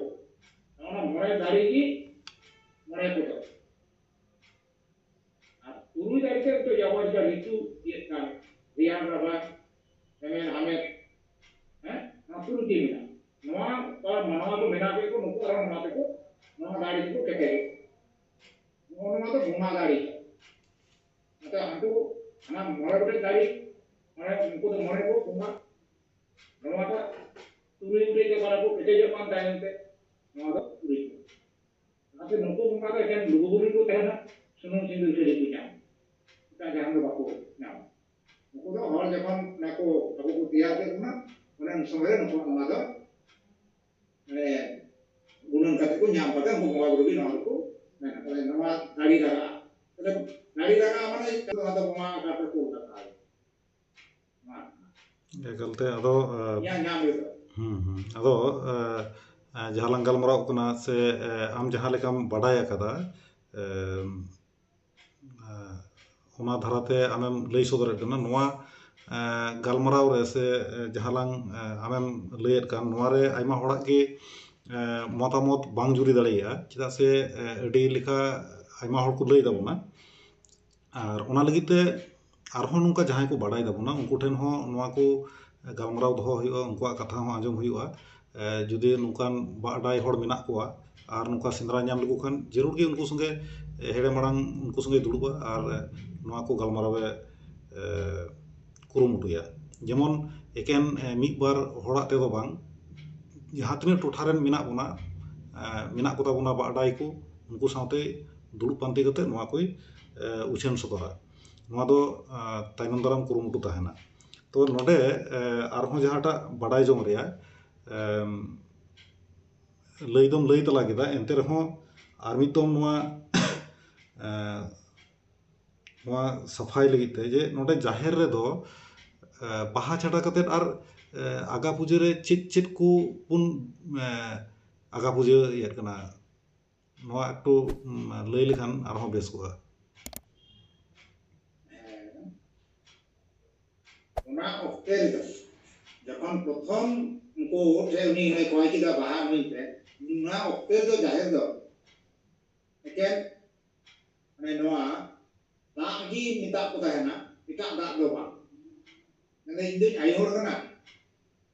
ᱚᱱᱟ ᱢᱚᱬᱮ ᱫᱟᱲᱮ ᱜᱮ ᱢᱚᱬᱮ ᱠᱚᱫᱚ᱾ ᱟᱨ ᱛᱩᱨᱩᱭ ᱫᱟᱲᱮ ᱛᱮ ᱱᱤᱛᱚᱜ ᱡᱟᱵᱚ ᱡᱮᱴᱟ ᱨᱤᱛᱩ ᱤᱭᱟᱹᱜ ᱠᱟᱱ, ᱨᱮᱭᱟᱲ ᱨᱟᱵᱟᱝ, ᱦᱮᱢᱮᱨ ᱦᱟᱢᱮᱨ, ᱦᱮᱸ, ᱱᱚᱣᱟ ᱛᱩᱨᱩᱭ ᱜᱮ ᱢᱮᱱᱟᱜᱼᱟ᱾ ᱱᱚᱣᱟ ᱚᱠᱟ ᱢᱟᱱᱣᱟ ᱠᱚ ᱵᱮᱱᱟᱣ ᱠᱮᱫ ᱠᱚ, ᱱᱩᱠᱩ ᱟᱨᱦᱚᱸ ᱱᱚᱣᱟ ᱛᱮᱠᱚ, ᱱᱚᱣᱟ ᱫᱟᱲᱮ ᱛᱮᱠᱚ ᱠᱮᱴᱮᱡᱚᱜᱼᱟ᱾ ᱱᱚᱜᱼᱚ ᱱᱚᱣᱟ ᱫᱚ ᱵᱚᱸᱜᱟ ᱫᱟᱲᱮ᱾ ᱟᱫᱚ ᱦᱟᱹᱱᱠᱩ ᱦᱟᱱᱟ ᱢᱚᱬᱮ ᱜᱚᱴᱮᱡ ᱫᱟᱲᱮ, ᱢᱚᱬᱮ, ᱩᱱᱠᱩ ᱫᱚ ᱢᱚᱬᱮ ᱠᱚ ᱵᱚᱸᱜᱟ᱾ ᱱᱚᱣᱟ ᱫᱚ ᱛᱩᱨᱩᱭ ᱜᱚᱴᱮᱡ ᱫᱚ ᱵᱟᱨᱟ ᱠᱚ ᱠᱮᱴᱮᱡᱚᱜ ᱠᱟᱱ ᱛᱟᱭᱚᱢ ᱛᱮ ᱱᱚᱣᱟ ᱫᱚ ᱛᱩᱨᱩᱭ ᱠᱚ᱾ ᱚᱱᱟᱛᱮ ᱱᱩᱠᱩ ᱵᱚᱸᱜᱟ ᱫᱚ ᱮᱠᱮᱱ ᱞᱩᱜᱩᱵᱩᱨᱩ ᱨᱮᱠᱚ ᱛᱟᱦᱮᱱᱟ, ᱥᱩᱱᱩᱢ ᱥᱤᱸᱫᱩᱨ ᱠᱷᱟᱹᱞᱤ ᱠᱚ ᱧᱟᱢᱟ, ᱮᱴᱟᱜ ᱡᱟᱦᱟᱱ ᱫᱚ ᱵᱟᱠᱚ ᱧᱟᱢᱟ᱾ ᱱᱩᱠᱩ ᱫᱚ ᱡᱚᱠᱷᱚᱱ ᱚᱱᱟ ᱠᱚ ᱟᱵᱚ ᱠᱚ ᱛᱮᱭᱟᱨ ᱠᱮᱫ ᱵᱚᱱᱟ, ᱚᱱᱟ ᱩᱱ ᱥᱚᱢᱚᱭ ᱨᱮ ᱱᱩᱠᱩ ᱚᱱᱟ ᱫᱚ, ᱮ, ᱜᱩᱱᱟᱹᱱ ᱠᱟᱛᱮ ᱠᱚ ᱧᱟᱢ ᱠᱟᱛᱮ ᱩᱱᱠᱩ ᱵᱚᱸᱜᱟ ᱵᱩᱨᱩ ᱜᱮ ᱱᱚᱣᱟ ᱫᱚᱠᱚ ᱢᱮᱱᱟ᱾ ᱛᱟᱦᱞᱮ ᱱᱚᱣᱟ ᱫᱟᱲᱮ ᱞᱟᱜᱟᱜᱼᱟ᱾ ᱛᱟᱦᱞᱮ ᱫᱟᱲᱮ ᱞᱟᱜᱟᱜᱼᱟ ᱢᱟᱱᱮ ᱱᱚᱣᱟ ᱫᱚ ᱵᱚᱸᱜᱟ ᱟᱠᱟᱨ ᱛᱮᱠᱚ ᱞᱟᱜᱟᱜᱼᱟ᱾ ᱮᱠᱟᱞᱛᱮ ᱟᱫᱚ, ᱮ, ᱧᱟ-, ᱧᱟᱢ ᱞᱮᱫᱟ᱾ ᱦᱩᱸ, ᱦᱩᱸ᱾ ᱟᱫᱚ, ᱮ, ᱮ, ᱡᱟᱦᱟᱸ ᱞᱟᱝ ᱜᱟᱞᱢᱟᱨᱟᱣ ᱠᱟᱱᱟ ᱥᱮ, ᱮ, ᱟᱢ ᱡᱟᱦᱟᱸ ᱞᱮᱠᱟᱢ ᱵᱟᱰᱟᱭ ᱟᱠᱟᱫᱟ, ᱮ, ᱮ, ᱚᱱᱟ ᱫᱷᱟᱨᱟᱛᱮ ᱟᱢᱮᱢ ᱞᱟᱹᱭ ᱥᱚᱫᱚᱨᱮᱫ ᱠᱟᱱᱟ᱾ ᱱᱚᱣᱟ, ᱮ, ᱜᱟᱞᱢᱟᱨᱟᱣ ᱨᱮ ᱥᱮ, ᱮ, ᱡᱟᱦᱟᱸ ᱞᱟᱝ, ᱮ, ᱟᱢᱮᱢ ᱞᱟᱹᱭᱮᱫ ᱠᱟᱱ, ᱱᱚᱣᱟ ᱨᱮ ᱟᱭᱢᱟ ᱦᱚᱲᱟᱜ ᱜᱮ, ᱮ, ᱢᱚᱛᱟᱢᱚᱛ ᱵᱟᱝ ᱡᱩᱨᱤ ᱫᱟᱲᱮᱭᱟᱜᱼᱟ, ᱪᱮᱫᱟᱜ ᱥᱮ, ᱮ, ᱟᱹᱰᱤ ᱞᱮᱠᱟ ᱟᱭᱢᱟ ᱦᱚᱲ ᱠᱚ ᱞᱟᱹᱭ ᱛᱟᱵᱚᱱᱟ᱾ ᱟᱨ ᱚᱱᱟ ᱞᱟᱹᱜᱤᱫ ᱛᱮ ᱟᱨᱦᱚᱸ ᱱᱚᱝᱠᱟ ᱡᱟᱦᱟᱸᱭ ᱠᱚ ᱵᱟᱰᱟᱭ ᱛᱟᱵᱚᱱᱟ, ᱩᱱᱠᱩ ᱴᱷᱮᱱ ᱦᱚᱸ ᱱᱚᱣᱟ ᱠᱚ ᱜᱟᱞᱢᱟᱨᱟᱣ ᱫᱚᱦᱚ ᱦᱩᱭᱩᱜᱼᱟ, ᱩᱱᱠᱩᱣᱟᱜ ᱠᱟᱛᱷᱟ ᱦᱚᱸ ᱟᱸᱡᱚᱢ ᱦᱩᱭᱩᱜᱼᱟ᱾ ᱮ, ᱡᱩᱫᱤ ᱱᱚᱝᱠᱟᱱ ᱵᱟᱰᱟᱭ ᱦᱚᱲ ᱢᱮᱱᱟᱜ ᱠᱚᱣᱟ ᱟᱨ ᱱᱚᱝᱠᱟ ᱥᱮᱸᱫᱽᱨᱟ ᱧᱟᱢ ᱞᱮᱠᱚ ᱠᱷᱟᱱ, ᱡᱟᱹᱨᱩᱲ ᱜᱮ ᱩᱱᱠᱩ ᱥᱚᱸᱜᱮ, ᱮ, ᱦᱮᱲᱮ ᱢᱟᱲᱟᱝ ᱩᱱᱠᱩ ᱥᱚᱸᱜᱮ ᱫᱩᱲᱩᱵᱼᱟ ᱟᱨ, ᱮ, ᱱᱚᱣᱟ ᱠᱚ ᱜᱟᱞᱢᱟᱨᱟᱣ ᱮ, ᱮ, ᱠᱩᱨᱩᱢᱩᱴᱩᱭᱟ᱾ ᱡᱮᱢᱚᱱ ᱮᱠᱮᱱ, ᱮ, ᱢᱤᱫ ᱵᱟᱨ ᱦᱚᱲᱟᱜ ᱛᱮᱫᱚ ᱵᱟᱝ, ᱡᱟᱦᱟᱸ ᱛᱤᱱᱟᱹᱜ ᱴᱚᱴᱷᱟ ᱨᱮᱱ ᱢᱮᱱᱟᱜ ᱵᱚᱱᱟ, ᱮ, ᱢᱮᱱᱟᱜ ᱠᱚᱛᱟ ᱵᱚᱱᱟ ᱵᱟᱰᱟᱭ ᱠᱚ, ᱩᱱᱠᱩ ᱥᱟᱶᱛᱮ ᱫᱩᱲᱩᱵ ᱯᱟᱱᱛᱮ ᱠᱟᱛᱮ ᱱᱚᱣᱟ ᱠᱚᱭ, ᱮ, ᱩᱪᱷᱟᱹᱱ ᱥᱚᱫᱚᱨᱟ᱾ ᱱᱚᱣᱟ ᱫᱚ, ᱮ, ᱛᱟᱭᱱᱚᱢ ᱫᱟᱨᱟᱢ ᱠᱩᱨᱩᱢᱩᱴᱩ ᱛᱟᱦᱮᱱᱟ᱾ ᱛᱚ ᱱᱚᱰᱮ, ᱮ, ᱟᱨᱦᱚᱸ ᱡᱟᱦᱟᱸᱴᱟᱜ ᱵᱟᱰᱟᱭ ᱡᱚᱝ ᱨᱮᱭᱟᱜ, ᱮᱢ, ᱞᱟᱹᱭ ᱫᱚᱢ ᱞᱟᱹᱭ ᱛᱟᱞᱟ ᱠᱮᱫᱟ, ᱮᱱᱛᱮ ᱨᱮᱦᱚᱸ ᱟᱨ ᱢᱤᱫ ᱫᱚᱢ ᱱᱚᱣᱟ, ᱮ, ᱱᱚᱣᱟ ᱥᱟᱯᱷᱟᱭ ᱞᱟᱹᱜᱤᱫ ᱛᱮ ᱡᱮ ᱱᱚᱰᱮ ᱡᱟᱦᱮᱨ ᱨᱮᱫᱚ, ᱮ, ᱵᱟᱦᱟ ᱪᱷᱟᱰᱟ ᱠᱟᱛᱮᱫ ᱟᱨ, ᱮ, ᱟᱜᱟ ᱯᱩᱡᱟᱹ ᱨᱮ ᱪᱮᱫ ᱪᱮᱫ ᱠᱚ ᱵᱚᱱ, ᱮ, ᱟᱜᱟ ᱯᱩᱡᱟᱹ ᱤᱭᱟᱹᱜ ᱠᱟᱱᱟ, ᱱᱚᱣᱟ ᱮᱠᱴᱩ, ᱩᱢ, ᱞᱟᱹᱭ ᱞᱮᱠᱷᱟᱱ ᱟᱨᱦᱚᱸ ᱵᱮᱥ ᱠᱚᱜᱼᱟ᱾ ᱚᱱᱟ ᱚᱠᱛᱮ ᱨᱮᱫᱚ ᱡᱚᱠᱷᱚᱱ ᱯᱨᱚᱛᱷᱚᱢ ᱩᱱᱠᱩ ᱴᱷᱮᱱ ᱩᱱᱤ ᱦᱚᱸᱭ ᱠᱚᱭ ᱠᱮᱫᱟ ᱵᱟᱦᱟ ᱤᱢᱟᱹᱧ ᱯᱮ, ᱚᱱᱟ ᱚᱠᱛᱮ ᱨᱮᱫᱚ ᱡᱟᱦᱮᱨ ᱫᱚ ᱮᱠᱮᱱ ᱢᱟᱱᱮ ᱱᱚᱣᱟ ᱫᱟᱜ ᱜᱮ ᱢᱮᱛᱟᱜ ᱠᱚ ᱛᱟᱦᱮᱱᱟ, ᱮᱴᱟᱜ ᱫᱟᱜ ᱫᱚ ᱵᱟᱝ᱾ ᱢᱮᱱᱫᱟ, ᱤᱧ ᱫᱚᱧ ᱟᱭᱳ ᱦᱚᱲ ᱠᱟᱱᱟ,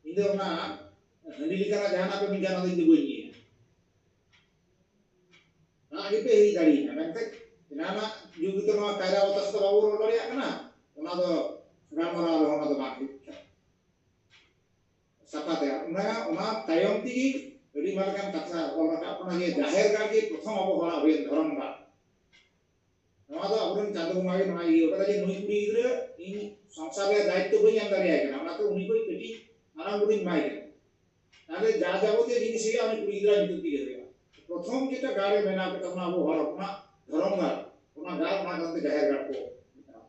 ᱤᱧ ᱫᱚ ᱚᱱᱟ ᱦᱟᱺᱰᱤ ᱞᱮᱠᱟᱱᱟᱜ ᱡᱟᱦᱟᱱᱟᱜ ᱯᱮ ᱢᱮᱱ ᱠᱷᱟᱱ ᱚᱱᱟ ᱫᱚ ᱤᱧ ᱫᱚ ᱵᱟᱹᱧ ᱧᱩᱭᱟ᱾ ᱫᱟᱜ ᱜᱮᱯᱮ ᱦᱤᱨᱤᱡ ᱫᱟᱲᱮᱭᱟᱹᱧᱟ, ᱢᱮᱱᱠᱷᱟᱱ ᱮᱱᱟᱱᱟᱜ ᱡᱩᱜᱽ ᱨᱮᱫᱚ ᱱᱚᱣᱟ ᱠᱟᱭᱨᱟ ᱵᱟᱛᱟᱥ ᱫᱚ ᱵᱟᱵᱚ ᱨᱚᱲ ᱫᱟᱲᱮᱭᱟᱜ ᱠᱟᱱᱟ, ᱚᱱᱟ ᱫᱚ ᱜᱟᱞᱢᱟᱨᱟᱣ ᱨᱮᱦᱚᱸ ᱚᱱᱟ ᱫᱚ ᱵᱟᱝ ᱦᱩᱭᱩᱜ ᱠᱟᱱᱟ᱾ ᱥᱟᱯᱷᱟ ᱛᱮ ᱚᱱᱟ, ᱚᱱᱟ ᱛᱟᱭᱚᱢ ᱛᱮᱜᱮ ᱟᱹᱰᱤ ᱢᱟᱨᱟᱝ ᱠᱟᱛᱷᱟ ᱚᱞ ᱨᱟᱠᱟᱵ ᱠᱟᱱᱟ ᱡᱮ ᱡᱟᱦᱮᱨ ᱜᱟᱲ ᱜᱮ ᱯᱨᱚᱛᱷᱚᱢ ᱟᱵᱚ ᱦᱚᱲᱟᱜ ᱦᱩᱭᱮᱱ ᱫᱷᱚᱨᱚᱢ ᱜᱟᱲ᱾ ᱱᱚᱣᱟ ᱫᱚ ᱟᱵᱚᱨᱮᱱ ᱪᱟᱸᱫᱳ ᱵᱚᱸᱜᱟ ᱜᱮ ᱱᱚᱣᱟ ᱤᱭᱟᱹ ᱠᱟᱫᱟ ᱡᱮ ᱱᱩᱭ ᱠᱩᱲᱤ ᱜᱤᱫᱽᱨᱟᱹ ᱤᱧ ᱥᱚᱝᱥᱟᱨ ᱨᱮᱭᱟᱜ ᱫᱟᱭᱤᱛᱛᱚ ᱵᱟᱹᱧ ᱮᱢ ᱫᱟᱲᱮᱭᱟᱭ ᱠᱟᱱᱟ, ᱚᱱᱟᱛᱮ ᱩᱱᱤ ᱠᱷᱚᱱ ᱠᱟᱹᱴᱤᱡ ᱢᱟᱨᱟᱝ ᱵᱩᱨᱩᱧ ᱮᱢᱟᱭ ᱠᱟᱱᱟ᱾ ᱛᱟᱦᱞᱮ ᱡᱟ ᱡᱟᱵᱚᱛᱤᱭᱚ ᱡᱤᱱᱤᱥ ᱜᱮ ᱩᱱᱤ ᱠᱩᱲᱤ ᱜᱤᱫᱽᱨᱟᱹ ᱧᱩᱛᱩᱢ ᱛᱮᱜᱮ ᱦᱩᱭᱩᱜᱼᱟ᱾ ᱯᱨᱚᱛᱷᱚᱢ ᱡᱮᱴᱟ ᱜᱟᱲ ᱮ ᱵᱮᱱᱟᱣ ᱠᱮᱫ ᱛᱟᱵᱚᱱᱟ ᱟᱵᱚ ᱦᱚᱲ ᱦᱚᱯᱚᱱᱟᱜ ᱫᱷᱚᱨᱚᱢ ᱜᱟᱲ, ᱚᱱᱟ ᱜᱟᱲ, ᱚᱱᱟ ᱠᱟᱨᱚᱱ ᱛᱮ ᱡᱟᱦᱮᱨ ᱜᱟᱲ ᱠᱚ ᱢᱮᱛᱟᱜᱼᱟ᱾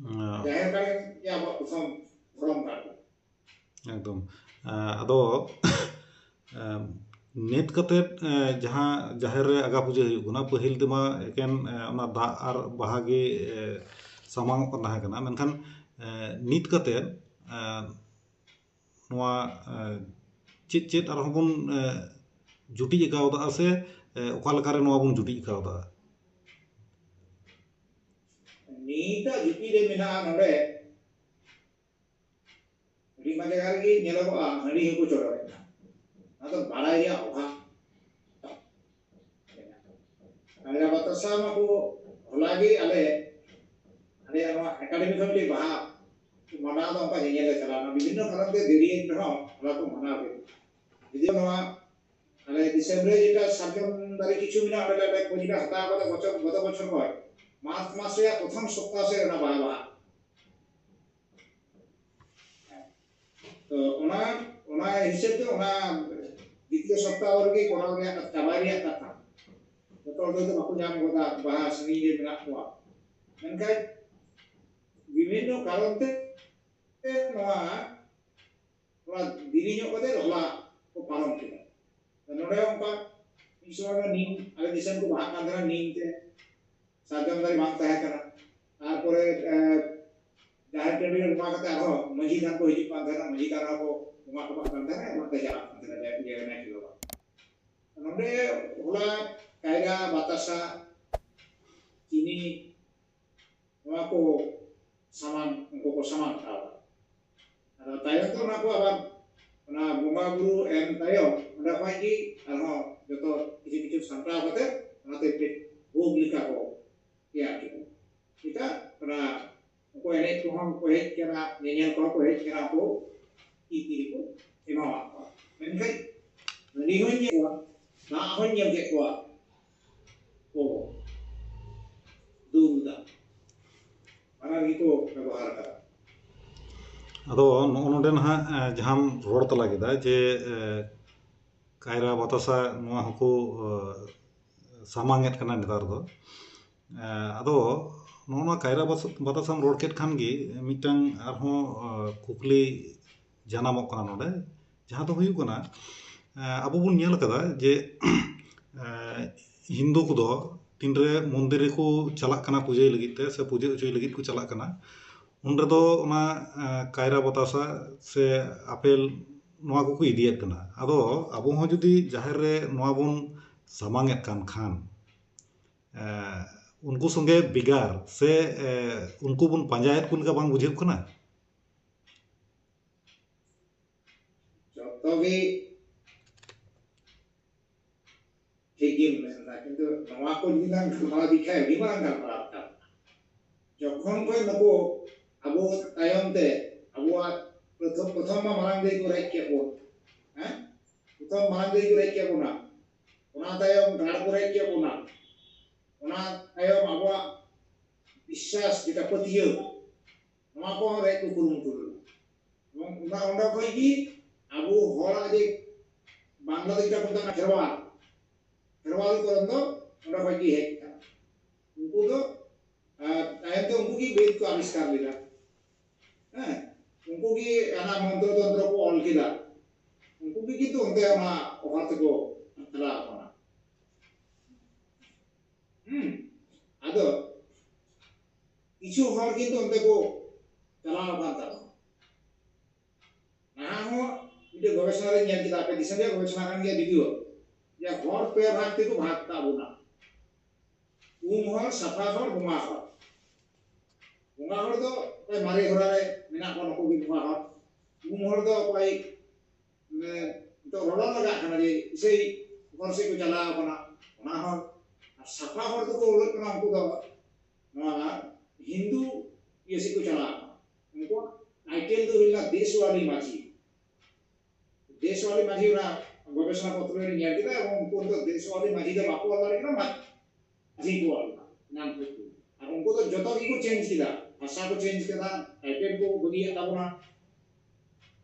ᱦᱮᱸ᱾ ᱡᱟᱦᱮᱨ ᱜᱟᱲ ᱜᱮ ᱟᱵᱚᱣᱟᱜ ᱯᱨᱚᱛᱷᱚᱢ ᱫᱷᱚᱨᱚᱢ ᱜᱟᱲ ᱫᱚ᱾ ᱮᱠᱫᱚᱢ᱾ ᱮᱸ, ᱟᱫᱚ, ᱮᱸ, ᱱᱤᱛ ᱠᱟᱛᱮᱫ, ᱮᱸ, ᱡᱟᱦᱟᱸ ᱡᱟᱦᱮᱨ ᱨᱮ ᱟᱜᱟ ᱯᱩᱡᱟᱹ ᱦᱩᱭᱩᱜ ᱠᱟᱱᱟ, ᱯᱟᱹᱦᱤᱞ ᱛᱮᱢᱟ ᱮᱠᱮᱱ, ᱮᱸ, ᱚᱱᱟ ᱫᱟᱜ ᱟᱨ ᱵᱟᱦᱟ ᱜᱮ, ᱮᱸ, ᱥᱟᱢᱟᱝ ᱚᱜ ᱠᱟᱱ ᱛᱟᱦᱮᱸ ᱠᱟᱱᱟ, ᱢᱮᱱᱠᱷᱟᱱ, ᱮᱸ, ᱱᱤᱛ ᱠᱟᱛᱮᱫ, ᱮᱸ, ᱱᱚᱣᱟ, ᱮᱸ, ᱪᱮᱫ ᱪᱮᱫ ᱟᱨᱦᱚᱸ ᱵᱚᱱ, ᱮᱸ, ᱡᱩᱴᱤᱡ ᱟᱠᱟᱣᱫᱟ ᱥᱮ, ᱮᱸ, ᱚᱠᱟ ᱞᱮᱠᱟᱨᱮ ᱱᱚᱣᱟ ᱵᱚᱱ ᱡᱩᱴᱤᱡ ᱟᱠᱟᱣᱫᱟ? ᱱᱤᱛᱟᱜ ᱡᱩᱴᱤᱡ ᱨᱮ ᱢᱮᱱᱟᱜᱼᱟ ᱱᱚᱰᱮ ᱟᱹᱰᱤ ᱟᱭᱢᱟ ᱡᱟᱭᱜᱟ ᱨᱮᱜᱮ ᱧᱮᱞᱚᱜᱚᱜᱼᱟ, ᱦᱟᱺᱰᱤ ᱦᱚᱸᱠᱚ ᱪᱚᱰᱚᱨᱮᱫ ᱠᱟᱱ᱾ ᱚᱱᱟ ᱫᱚ ᱵᱟᱲᱟᱭ ᱨᱮᱭᱟᱜ ᱚᱵᱷᱟᱵᱽ᱾ ᱟᱞᱮ ᱵᱟᱛᱟᱥᱟ ᱢᱟᱠᱚ ᱦᱚᱞᱟ ᱜᱮ ᱟᱞᱮ, ᱟᱞᱮᱭᱟᱜ ᱱᱚᱣᱟ ᱮᱠᱟᱰᱮᱢᱤ ᱠᱷᱚᱱ ᱢᱤᱫᱴᱮᱡ ᱵᱟᱦᱟ ᱢᱟᱱᱟᱣ ᱫᱚ ᱚᱱᱠᱟ ᱧᱮᱧᱮᱞ ᱞᱮ ᱪᱟᱞᱟᱣ ᱞᱮᱱᱟ᱾ ᱵᱤᱵᱷᱤᱱᱱᱚ ᱠᱟᱨᱚᱱ ᱛᱮ ᱫᱮᱨᱤᱭᱮᱱ ᱨᱮᱦᱚᱸ ᱦᱚᱞᱟ ᱠᱚ ᱢᱟᱱᱟᱣ ᱠᱮᱫᱟ᱾ ᱡᱩᱫᱤ ᱱᱚᱣᱟ ᱟᱞᱮ ᱫᱤᱥᱚᱢ ᱨᱮ ᱡᱮᱴᱟ ᱥᱟᱨᱡᱚᱢ ᱫᱟᱨᱮ ᱠᱤᱪᱷᱩ ᱢᱮᱱᱟᱜᱼᱟ, ᱚᱸᱰᱮ ᱞᱮ ᱠᱷᱚᱡᱽ ᱞᱮ ᱦᱟᱛᱟᱣ ᱠᱟᱫᱟ ᱜᱚᱛᱚ, ᱜᱚᱛᱚ ᱵᱚᱪᱷᱚᱨ ᱠᱷᱚᱱ ᱢᱟᱨᱪ ᱢᱟᱥ ᱨᱮᱭᱟᱜ ᱯᱨᱚᱛᱷᱚᱢ ᱥᱚᱯᱛᱟᱦᱚ ᱥᱮᱫ ᱚᱱᱟ ᱵᱟᱦᱟ ᱵᱟᱦᱟ᱾ ᱛᱚ ᱚᱱᱟ, ᱚᱱᱟ ᱦᱤᱥᱟᱹᱵ ᱛᱮ ᱚᱱᱟ ᱫᱤᱛᱤᱭᱚ ᱥᱚᱯᱛᱟᱦᱚ ᱨᱮᱜᱮ ᱠᱚᱨᱟᱣ ᱨᱮᱭᱟᱜ ᱠᱟᱛᱷᱟ, ᱪᱟᱵᱟᱭ ᱨᱮᱭᱟᱜ ᱠᱟᱛᱷᱟ᱾ ᱡᱚᱛᱚ ᱦᱚᱲ ᱫᱚ ᱵᱟᱠᱚ ᱧᱟᱢ ᱜᱚᱫᱟ, ᱵᱟᱦᱟ ᱥᱟᱺᱜᱤᱧ ᱨᱮ ᱢᱮᱱᱟᱜ ᱠᱚᱣᱟ᱾ ᱢᱮᱱᱠᱷᱟᱱ ᱵᱤᱵᱷᱤᱱᱱᱚ ᱠᱟᱨᱚᱱ ᱛᱮ ᱱᱚᱣᱟ ᱛᱷᱚᱲᱟ ᱫᱮᱨᱤ ᱧᱚᱜ ᱠᱟᱛᱮ ᱦᱚᱞᱟ ᱠᱚ ᱯᱟᱨᱚᱢ ᱠᱮᱫᱟ᱾ ᱱᱚᱰᱮ ᱦᱚᱸ ᱚᱱᱠᱟ ᱢᱤᱫ ᱥᱚᱢᱚᱭ ᱫᱚ ᱱᱤᱢ, ᱟᱞᱮ ᱫᱤᱥᱚᱢ ᱠᱚ ᱵᱟᱦᱟᱜ ᱠᱟᱱ ᱛᱟᱦᱮᱱᱟ ᱱᱤᱢ ᱛᱮ, ᱥᱟᱨᱡᱚᱢ ᱫᱟᱨᱮ ᱵᱟᱝ ᱛᱟᱦᱮᱸ ᱠᱟᱱᱟ᱾ ᱛᱟᱨᱯᱚᱨᱮ, ᱮ, ᱡᱟᱦᱮᱨ ᱴᱟᱺᱰᱤ ᱨᱮ ᱵᱚᱸᱜᱟ ᱠᱟᱛᱮ ᱟᱨᱦᱚᱸ ᱢᱟᱹᱡᱷᱤ ᱛᱷᱟᱱ ᱠᱚ ᱦᱤᱡᱩᱜ ᱠᱟᱱ ᱛᱟᱦᱮᱱᱟ, ᱢᱟᱹᱡᱷᱤ ᱛᱷᱟᱱ ᱨᱮᱦᱚᱸ ᱠᱚ ᱵᱚᱸᱜᱟ ᱦᱚᱴᱚ ᱠᱟᱜ ᱠᱟᱱ ᱛᱟᱦᱮᱱᱟ, ᱮᱢᱟᱜ ᱛᱮ ᱪᱟᱞᱟᱜ ᱠᱟᱱ ᱛᱟᱦᱮᱱᱟ ᱡᱟᱦᱮᱨ ᱤᱭᱟᱹ ᱨᱮ ᱱᱟᱭᱠᱮ ᱵᱟᱵᱟ᱾ ᱱᱚᱰᱮ ᱦᱚᱞᱟ ᱠᱟᱭᱨᱟ, ᱵᱟᱛᱟᱥᱟ, ᱪᱤᱱᱤ, ᱱᱚᱣᱟ ᱠᱚ ᱥᱟᱢᱟᱱ, ᱩᱱᱠᱩ ᱠᱚ ᱥᱟᱢᱟᱱ ᱦᱟᱛᱟᱣᱟ᱾ ᱟᱫᱚ ᱛᱟᱭᱚᱢ ᱛᱮ ᱚᱱᱟ ᱠᱚ ᱟᱵᱟᱨ ᱚᱱᱟ ᱵᱚᱸᱜᱟ ᱵᱩᱨᱩ ᱮᱢ ᱛᱟᱭᱚᱢ ᱚᱸᱰᱮ ᱠᱷᱚᱱ ᱜᱮ ᱟᱨᱦᱚᱸ ᱡᱚᱛᱚ ᱠᱤᱪᱷᱩ ᱠᱤᱪᱷᱩ ᱥᱟᱢᱴᱟᱣ ᱠᱟᱛᱮ ᱚᱱᱟᱛᱮ ᱢᱤᱫᱴᱮᱡ ᱵᱷᱳᱜᱽ ᱞᱮᱠᱟ ᱠᱚ ᱛᱮᱭᱟᱨ ᱠᱮᱫᱟ᱾ ᱪᱮᱫᱟᱜ ᱚᱱᱟ ᱩᱱᱠᱩ ᱮᱱᱮᱡ ᱠᱚᱦᱚᱸ ᱠᱚ ᱦᱮᱡ ᱠᱟᱱᱟ, ᱧᱮᱧᱮᱞ ᱠᱚᱦᱚᱸ ᱠᱚ ᱦᱮᱡ ᱠᱟᱱᱟ, ᱩᱱᱠᱩ ᱛᱤ ᱛᱤ ᱨᱮᱠᱚ ᱮᱢᱟᱣᱟᱫ ᱠᱚᱣᱟ᱾ ᱢᱮᱱᱠᱷᱟᱱ ᱦᱟᱺᱰᱤ ᱦᱚᱸᱧ ᱧᱮᱞ ᱠᱚᱣᱟ, ᱫᱟᱜ ᱦᱚᱸᱧ ᱧᱮᱞ ᱠᱮᱫ ᱠᱚᱣᱟ, ᱠᱚ ᱫᱩᱞ ᱮᱫᱟ, ᱵᱟᱱᱟᱨ ᱜᱮᱠᱚ ᱵᱮᱵᱚᱦᱟᱨ ᱟᱠᱟᱫᱟ᱾ ᱟᱫᱚ ᱱᱚᱜᱼᱚ ᱱᱚᱰᱮ ᱱᱟᱦᱟᱜ, ᱮ, ᱡᱟᱦᱟᱸᱢ ᱨᱚᱲ ᱛᱟᱞᱟ ᱠᱮᱫᱟ ᱡᱮ, ᱮ, ᱠᱟᱭᱨᱟ ᱵᱟᱛᱟᱥᱟ ᱱᱚᱣᱟ ᱦᱚᱸᱠᱚ, ᱮ, ᱥᱟᱢᱟᱝ ᱮᱫ ᱠᱟᱱᱟ ᱱᱮᱛᱟᱨ ᱫᱚ᱾ ᱮ, ᱟᱫᱚ ᱱᱚᱜᱼᱚ ᱱᱚᱣᱟ ᱠᱟᱭᱨᱟ ᱵᱟᱥ-, ᱵᱟᱛᱟᱥᱟᱢ ᱨᱚᱲ ᱠᱮᱫ ᱠᱷᱟᱱ ᱜᱮ ᱢᱤᱫᱴᱟᱝ ᱟᱨᱦᱚᱸ, ᱮ, ᱠᱩᱠᱞᱤ ᱡᱟᱱᱟᱢᱚᱜ ᱠᱟᱱᱟ ᱱᱚᱰᱮ, ᱡᱟᱦᱟᱸ ᱫᱚ ᱦᱩᱭᱩᱜ ᱠᱟᱱᱟ, ᱮ, ᱟᱵᱚ ᱵᱚᱱ ᱧᱮᱞ ᱟᱠᱟᱫᱟ ᱡᱮ, ᱮ, ᱦᱤᱱᱫᱩ ᱠᱚᱫᱚ ᱛᱤᱱᱨᱮ ᱢᱚᱱᱫᱤᱨ ᱨᱮᱠᱚ ᱪᱟᱞᱟᱜ ᱠᱟᱱᱟ ᱯᱩᱡᱟᱹᱭ ᱞᱟᱹᱜᱤᱫ ᱛᱮ ᱥᱮ ᱯᱩᱡᱟᱹ ᱦᱚᱪᱚᱭ ᱞᱟᱹᱜᱤᱫ ᱠᱚ ᱪᱟᱞᱟᱜ ᱠᱟᱱᱟ, ᱩᱱ ᱨᱮᱫᱚ ᱚᱱᱟ, ᱮ, ᱠᱟᱭᱨᱟ ᱵᱟᱛᱟᱥᱟ ᱥᱮ ᱟᱯᱮᱞ ᱱᱚᱣᱟ ᱠᱚᱠᱚ ᱤᱫᱤᱭᱮᱫ ᱠᱟᱱᱟ᱾ ᱟᱫᱚ ᱟᱵᱚ ᱦᱚᱸ ᱡᱩᱫᱤ ᱡᱟᱦᱮᱨ ᱨᱮ ᱱᱚᱣᱟ ᱵᱚᱱ ᱥᱟᱢᱟᱝ ᱮᱫ ᱠᱟᱱ ᱠᱷᱟᱱ, ᱮ, ᱩᱱᱠᱩ ᱥᱚᱸᱜᱮ ᱵᱷᱮᱜᱟᱨ ᱥᱮ, ᱮ, ᱩᱱᱠᱩ ᱵᱚᱱ ᱯᱟᱸᱡᱟᱭᱮᱫ ᱠᱚ ᱞᱮᱠᱟ ᱵᱟᱝ ᱵᱩᱡᱷᱟᱹᱜ ᱠᱟᱱᱟ? ᱡᱚᱛᱚ ᱜᱮ ᱴᱷᱤᱠ ᱜᱮᱢ ᱢᱮᱱᱫᱟ, ᱠᱤᱱᱛᱩ ᱱᱚᱣᱟ ᱠᱚ ᱡᱩᱫᱤ ᱞᱟᱝ ᱜᱟᱞᱢᱟᱨᱟᱣ ᱤᱫᱤ ᱠᱷᱟᱱ ᱟᱹᱰᱤ ᱢᱟᱨᱟᱝ ᱜᱟᱞᱢᱟᱨᱟᱣ ᱠᱟᱱᱟ᱾ ᱡᱚᱠᱷᱚᱱ ᱠᱷᱚᱱ ᱱᱩᱠᱩ ᱟᱵᱚ ᱛᱟᱭᱚᱢ ᱛᱮ ᱟᱵᱚᱣᱟᱜ ᱯᱨᱚᱛᱷᱚᱢ, ᱯᱨᱚᱛᱷᱚᱢ ᱢᱟ ᱢᱟᱲᱟᱝ ᱫᱤᱠ ᱠᱚ ᱨᱮᱡ ᱠᱮᱫ ᱵᱚᱱ, ᱦᱮᱸ? ᱯᱨᱚᱛᱷᱚᱢ ᱢᱟᱲᱟᱝ ᱫᱤᱠ ᱠᱚ ᱨᱮᱡ ᱠᱮᱫ ᱵᱚᱱᱟ, ᱚᱱᱟ ᱛᱟᱭᱚᱢ ᱜᱟᱲ ᱠᱚ ᱨᱮᱡ ᱠᱮᱫ ᱵᱚᱱᱟ, ᱚᱱᱟ ᱛᱟᱭᱚᱢ ᱟᱵᱚᱣᱟᱜ ᱵᱤᱥᱥᱟᱥ ᱡᱮᱴᱟ ᱯᱟᱹᱛᱭᱟᱹᱣ, ᱱᱚᱣᱟ ᱠᱚᱦᱚᱸ ᱨᱮᱡ ᱠᱚ ᱠᱩᱨᱩᱢᱩᱴᱩ ᱞᱮᱫᱟ᱾ ᱮᱵᱚᱝ ᱚᱱᱟ, ᱚᱸᱰᱮ ᱠᱷᱚᱱ ᱜᱮ ᱟᱵᱚ ᱦᱚᱲᱟᱜ ᱡᱮ ᱵᱟᱝᱞᱟ ᱫᱚ ᱡᱮᱴᱟ ᱠᱚ ᱢᱮᱛᱟᱜ ᱠᱟᱱᱟ ᱠᱷᱮᱨᱣᱟᱞ, ᱠᱷᱮᱨᱣᱟᱞ ᱠᱚᱨᱮᱱ ᱫᱚ ᱚᱸᱰᱮ ᱠᱷᱚᱱ ᱜᱮ ᱦᱮᱡ ᱟᱠᱟᱱᱟ᱾ ᱩᱱᱠᱩ ᱫᱚ, ᱟᱨ ᱛᱟᱭᱚᱢ ᱛᱮ ᱩᱱᱠᱩ ᱜᱮ ᱵᱮᱫ ᱠᱚ ᱟᱵᱤᱥᱠᱟᱨ ᱞᱮᱫᱟ᱾ ᱦᱮᱸ, ᱩᱱᱠᱩ ᱜᱮ ᱦᱟᱱᱟ ᱢᱚᱱᱛᱨᱚ ᱛᱚᱱᱛᱨᱚ ᱠᱚ ᱚᱞ ᱠᱮᱫᱟ᱾ ᱩᱱᱠᱩ ᱜᱮ ᱠᱤᱱᱛᱩ ᱚᱱᱛᱮ ᱚᱱᱟ ᱚᱦᱟᱨ ᱛᱮᱠᱚ ᱪᱟᱞᱟᱣ ᱟᱠᱟᱱᱟ᱾ ᱦᱩᱸ, ᱟᱫᱚ ᱠᱤᱪᱷᱩ ᱦᱚᱲ ᱠᱤᱱᱛᱩ ᱚᱱᱛᱮ ᱠᱚ ᱪᱟᱞᱟᱣ ᱟᱠᱟᱱ ᱛᱟᱵᱚᱱᱟ᱾ ᱱᱟᱦᱟᱜ ᱦᱚᱸ ᱢᱤᱫᱴᱮᱱ ᱜᱚᱵᱮᱥᱚᱱᱟ ᱨᱮᱧ ᱧᱮᱞ ᱠᱮᱫᱟ, ᱟᱯᱮ ᱫᱤᱥᱚᱢ ᱨᱮᱭᱟᱜ ᱜᱚᱵᱮᱥᱚᱱᱟ ᱠᱟᱱ ᱜᱮᱭᱟ ᱡᱩᱫᱤᱭᱳ, ᱡᱮ ᱦᱚᱲ ᱯᱮ ᱵᱷᱟᱜᱽ ᱛᱮᱠᱚ ᱵᱷᱟᱜᱽ ᱠᱟᱜ ᱵᱚᱱᱟ᱾ ᱩᱢ ᱦᱚᱲ, ᱥᱟᱯᱷᱟ ᱦᱚᱲ, ᱵᱚᱸᱜᱟ ᱦᱚᱲ᱾ ᱵᱚᱸᱜᱟ ᱦᱚᱲ ᱫᱚ ᱚᱠᱚᱭ ᱢᱟᱨᱮ ᱦᱚᱨᱟ ᱨᱮ ᱢᱮᱱᱟᱜ ᱠᱚᱣᱟ, ᱱᱩᱠᱩ ᱜᱮ ᱵᱚᱸᱜᱟ ᱦᱚᱲ᱾ ᱩᱢ ᱦᱚᱲ ᱫᱚ ᱚᱠᱚᱭ, ᱢᱟᱱᱮ, ᱱᱤᱛᱚᱜ ᱨᱚᱲᱚ ᱞᱟᱜᱟᱜ ᱠᱟᱱᱟ ᱡᱮ ᱤᱥᱟᱹᱭ ᱦᱚᱨ ᱥᱮᱫ ᱠᱚ ᱪᱟᱞᱟᱣ ᱠᱟᱱᱟ, ᱚᱱᱟ ᱦᱚᱲ᱾ ᱟᱨ ᱥᱟᱯᱷᱟ ᱦᱚᱲ ᱫᱚᱠᱚ ᱦᱩᱭᱩᱜ ᱠᱟᱱᱟ ᱩᱱᱠᱩ ᱫᱚ ᱱᱚᱣᱟ ᱦᱤᱱᱫᱩ ᱤᱭᱟᱹ ᱥᱮᱫ ᱠᱚ ᱪᱟᱞᱟᱣ ᱠᱟᱱᱟ᱾ ᱩᱱᱠᱩᱣᱟᱜ ᱴᱟᱭᱴᱮᱞ ᱫᱚ ᱦᱩᱭ ᱞᱮᱱᱟ ᱫᱮᱥᱣᱟᱞᱤ ᱢᱟᱹᱡᱷᱤ᱾ ᱫᱮᱥᱣᱟᱞᱤ ᱢᱟᱹᱡᱷᱤ ᱚᱱᱟ ᱜᱚᱵᱮᱥᱚᱱᱟ ᱯᱚᱛᱨᱚ ᱨᱮ ᱧᱮᱞ ᱠᱮᱫᱟ, ᱮᱵᱚᱝ ᱩᱱᱠᱩ ᱫᱚ ᱫᱮᱥᱣᱟᱞᱤ ᱢᱟᱹᱡᱷᱤ ᱫᱚ ᱵᱟᱠᱚ ᱚᱞ ᱫᱟᱲᱮᱭᱟᱜ ᱠᱟᱱᱟ, ᱢᱟᱹᱡᱷᱤ᱾ ᱢᱟᱹᱡᱷᱤ ᱠᱚ ᱚᱞ ᱠᱟᱜ ᱱᱟᱢ ᱠᱚ᱾ ᱟᱨ ᱩᱱᱠᱩ ᱫᱚ ᱡᱚᱛᱚ ᱜᱮᱠᱚ ᱪᱮᱧᱡᱽ ᱠᱮᱫᱟ, ᱵᱷᱟᱥᱟ ᱠᱚ ᱪᱮᱧᱡᱽ ᱠᱮᱫᱟ, ᱴᱟᱭᱴᱮᱞ ᱠᱚ ᱵᱟᱹᱜᱤᱭᱟᱜ ᱛᱟᱵᱚᱱᱟ᱾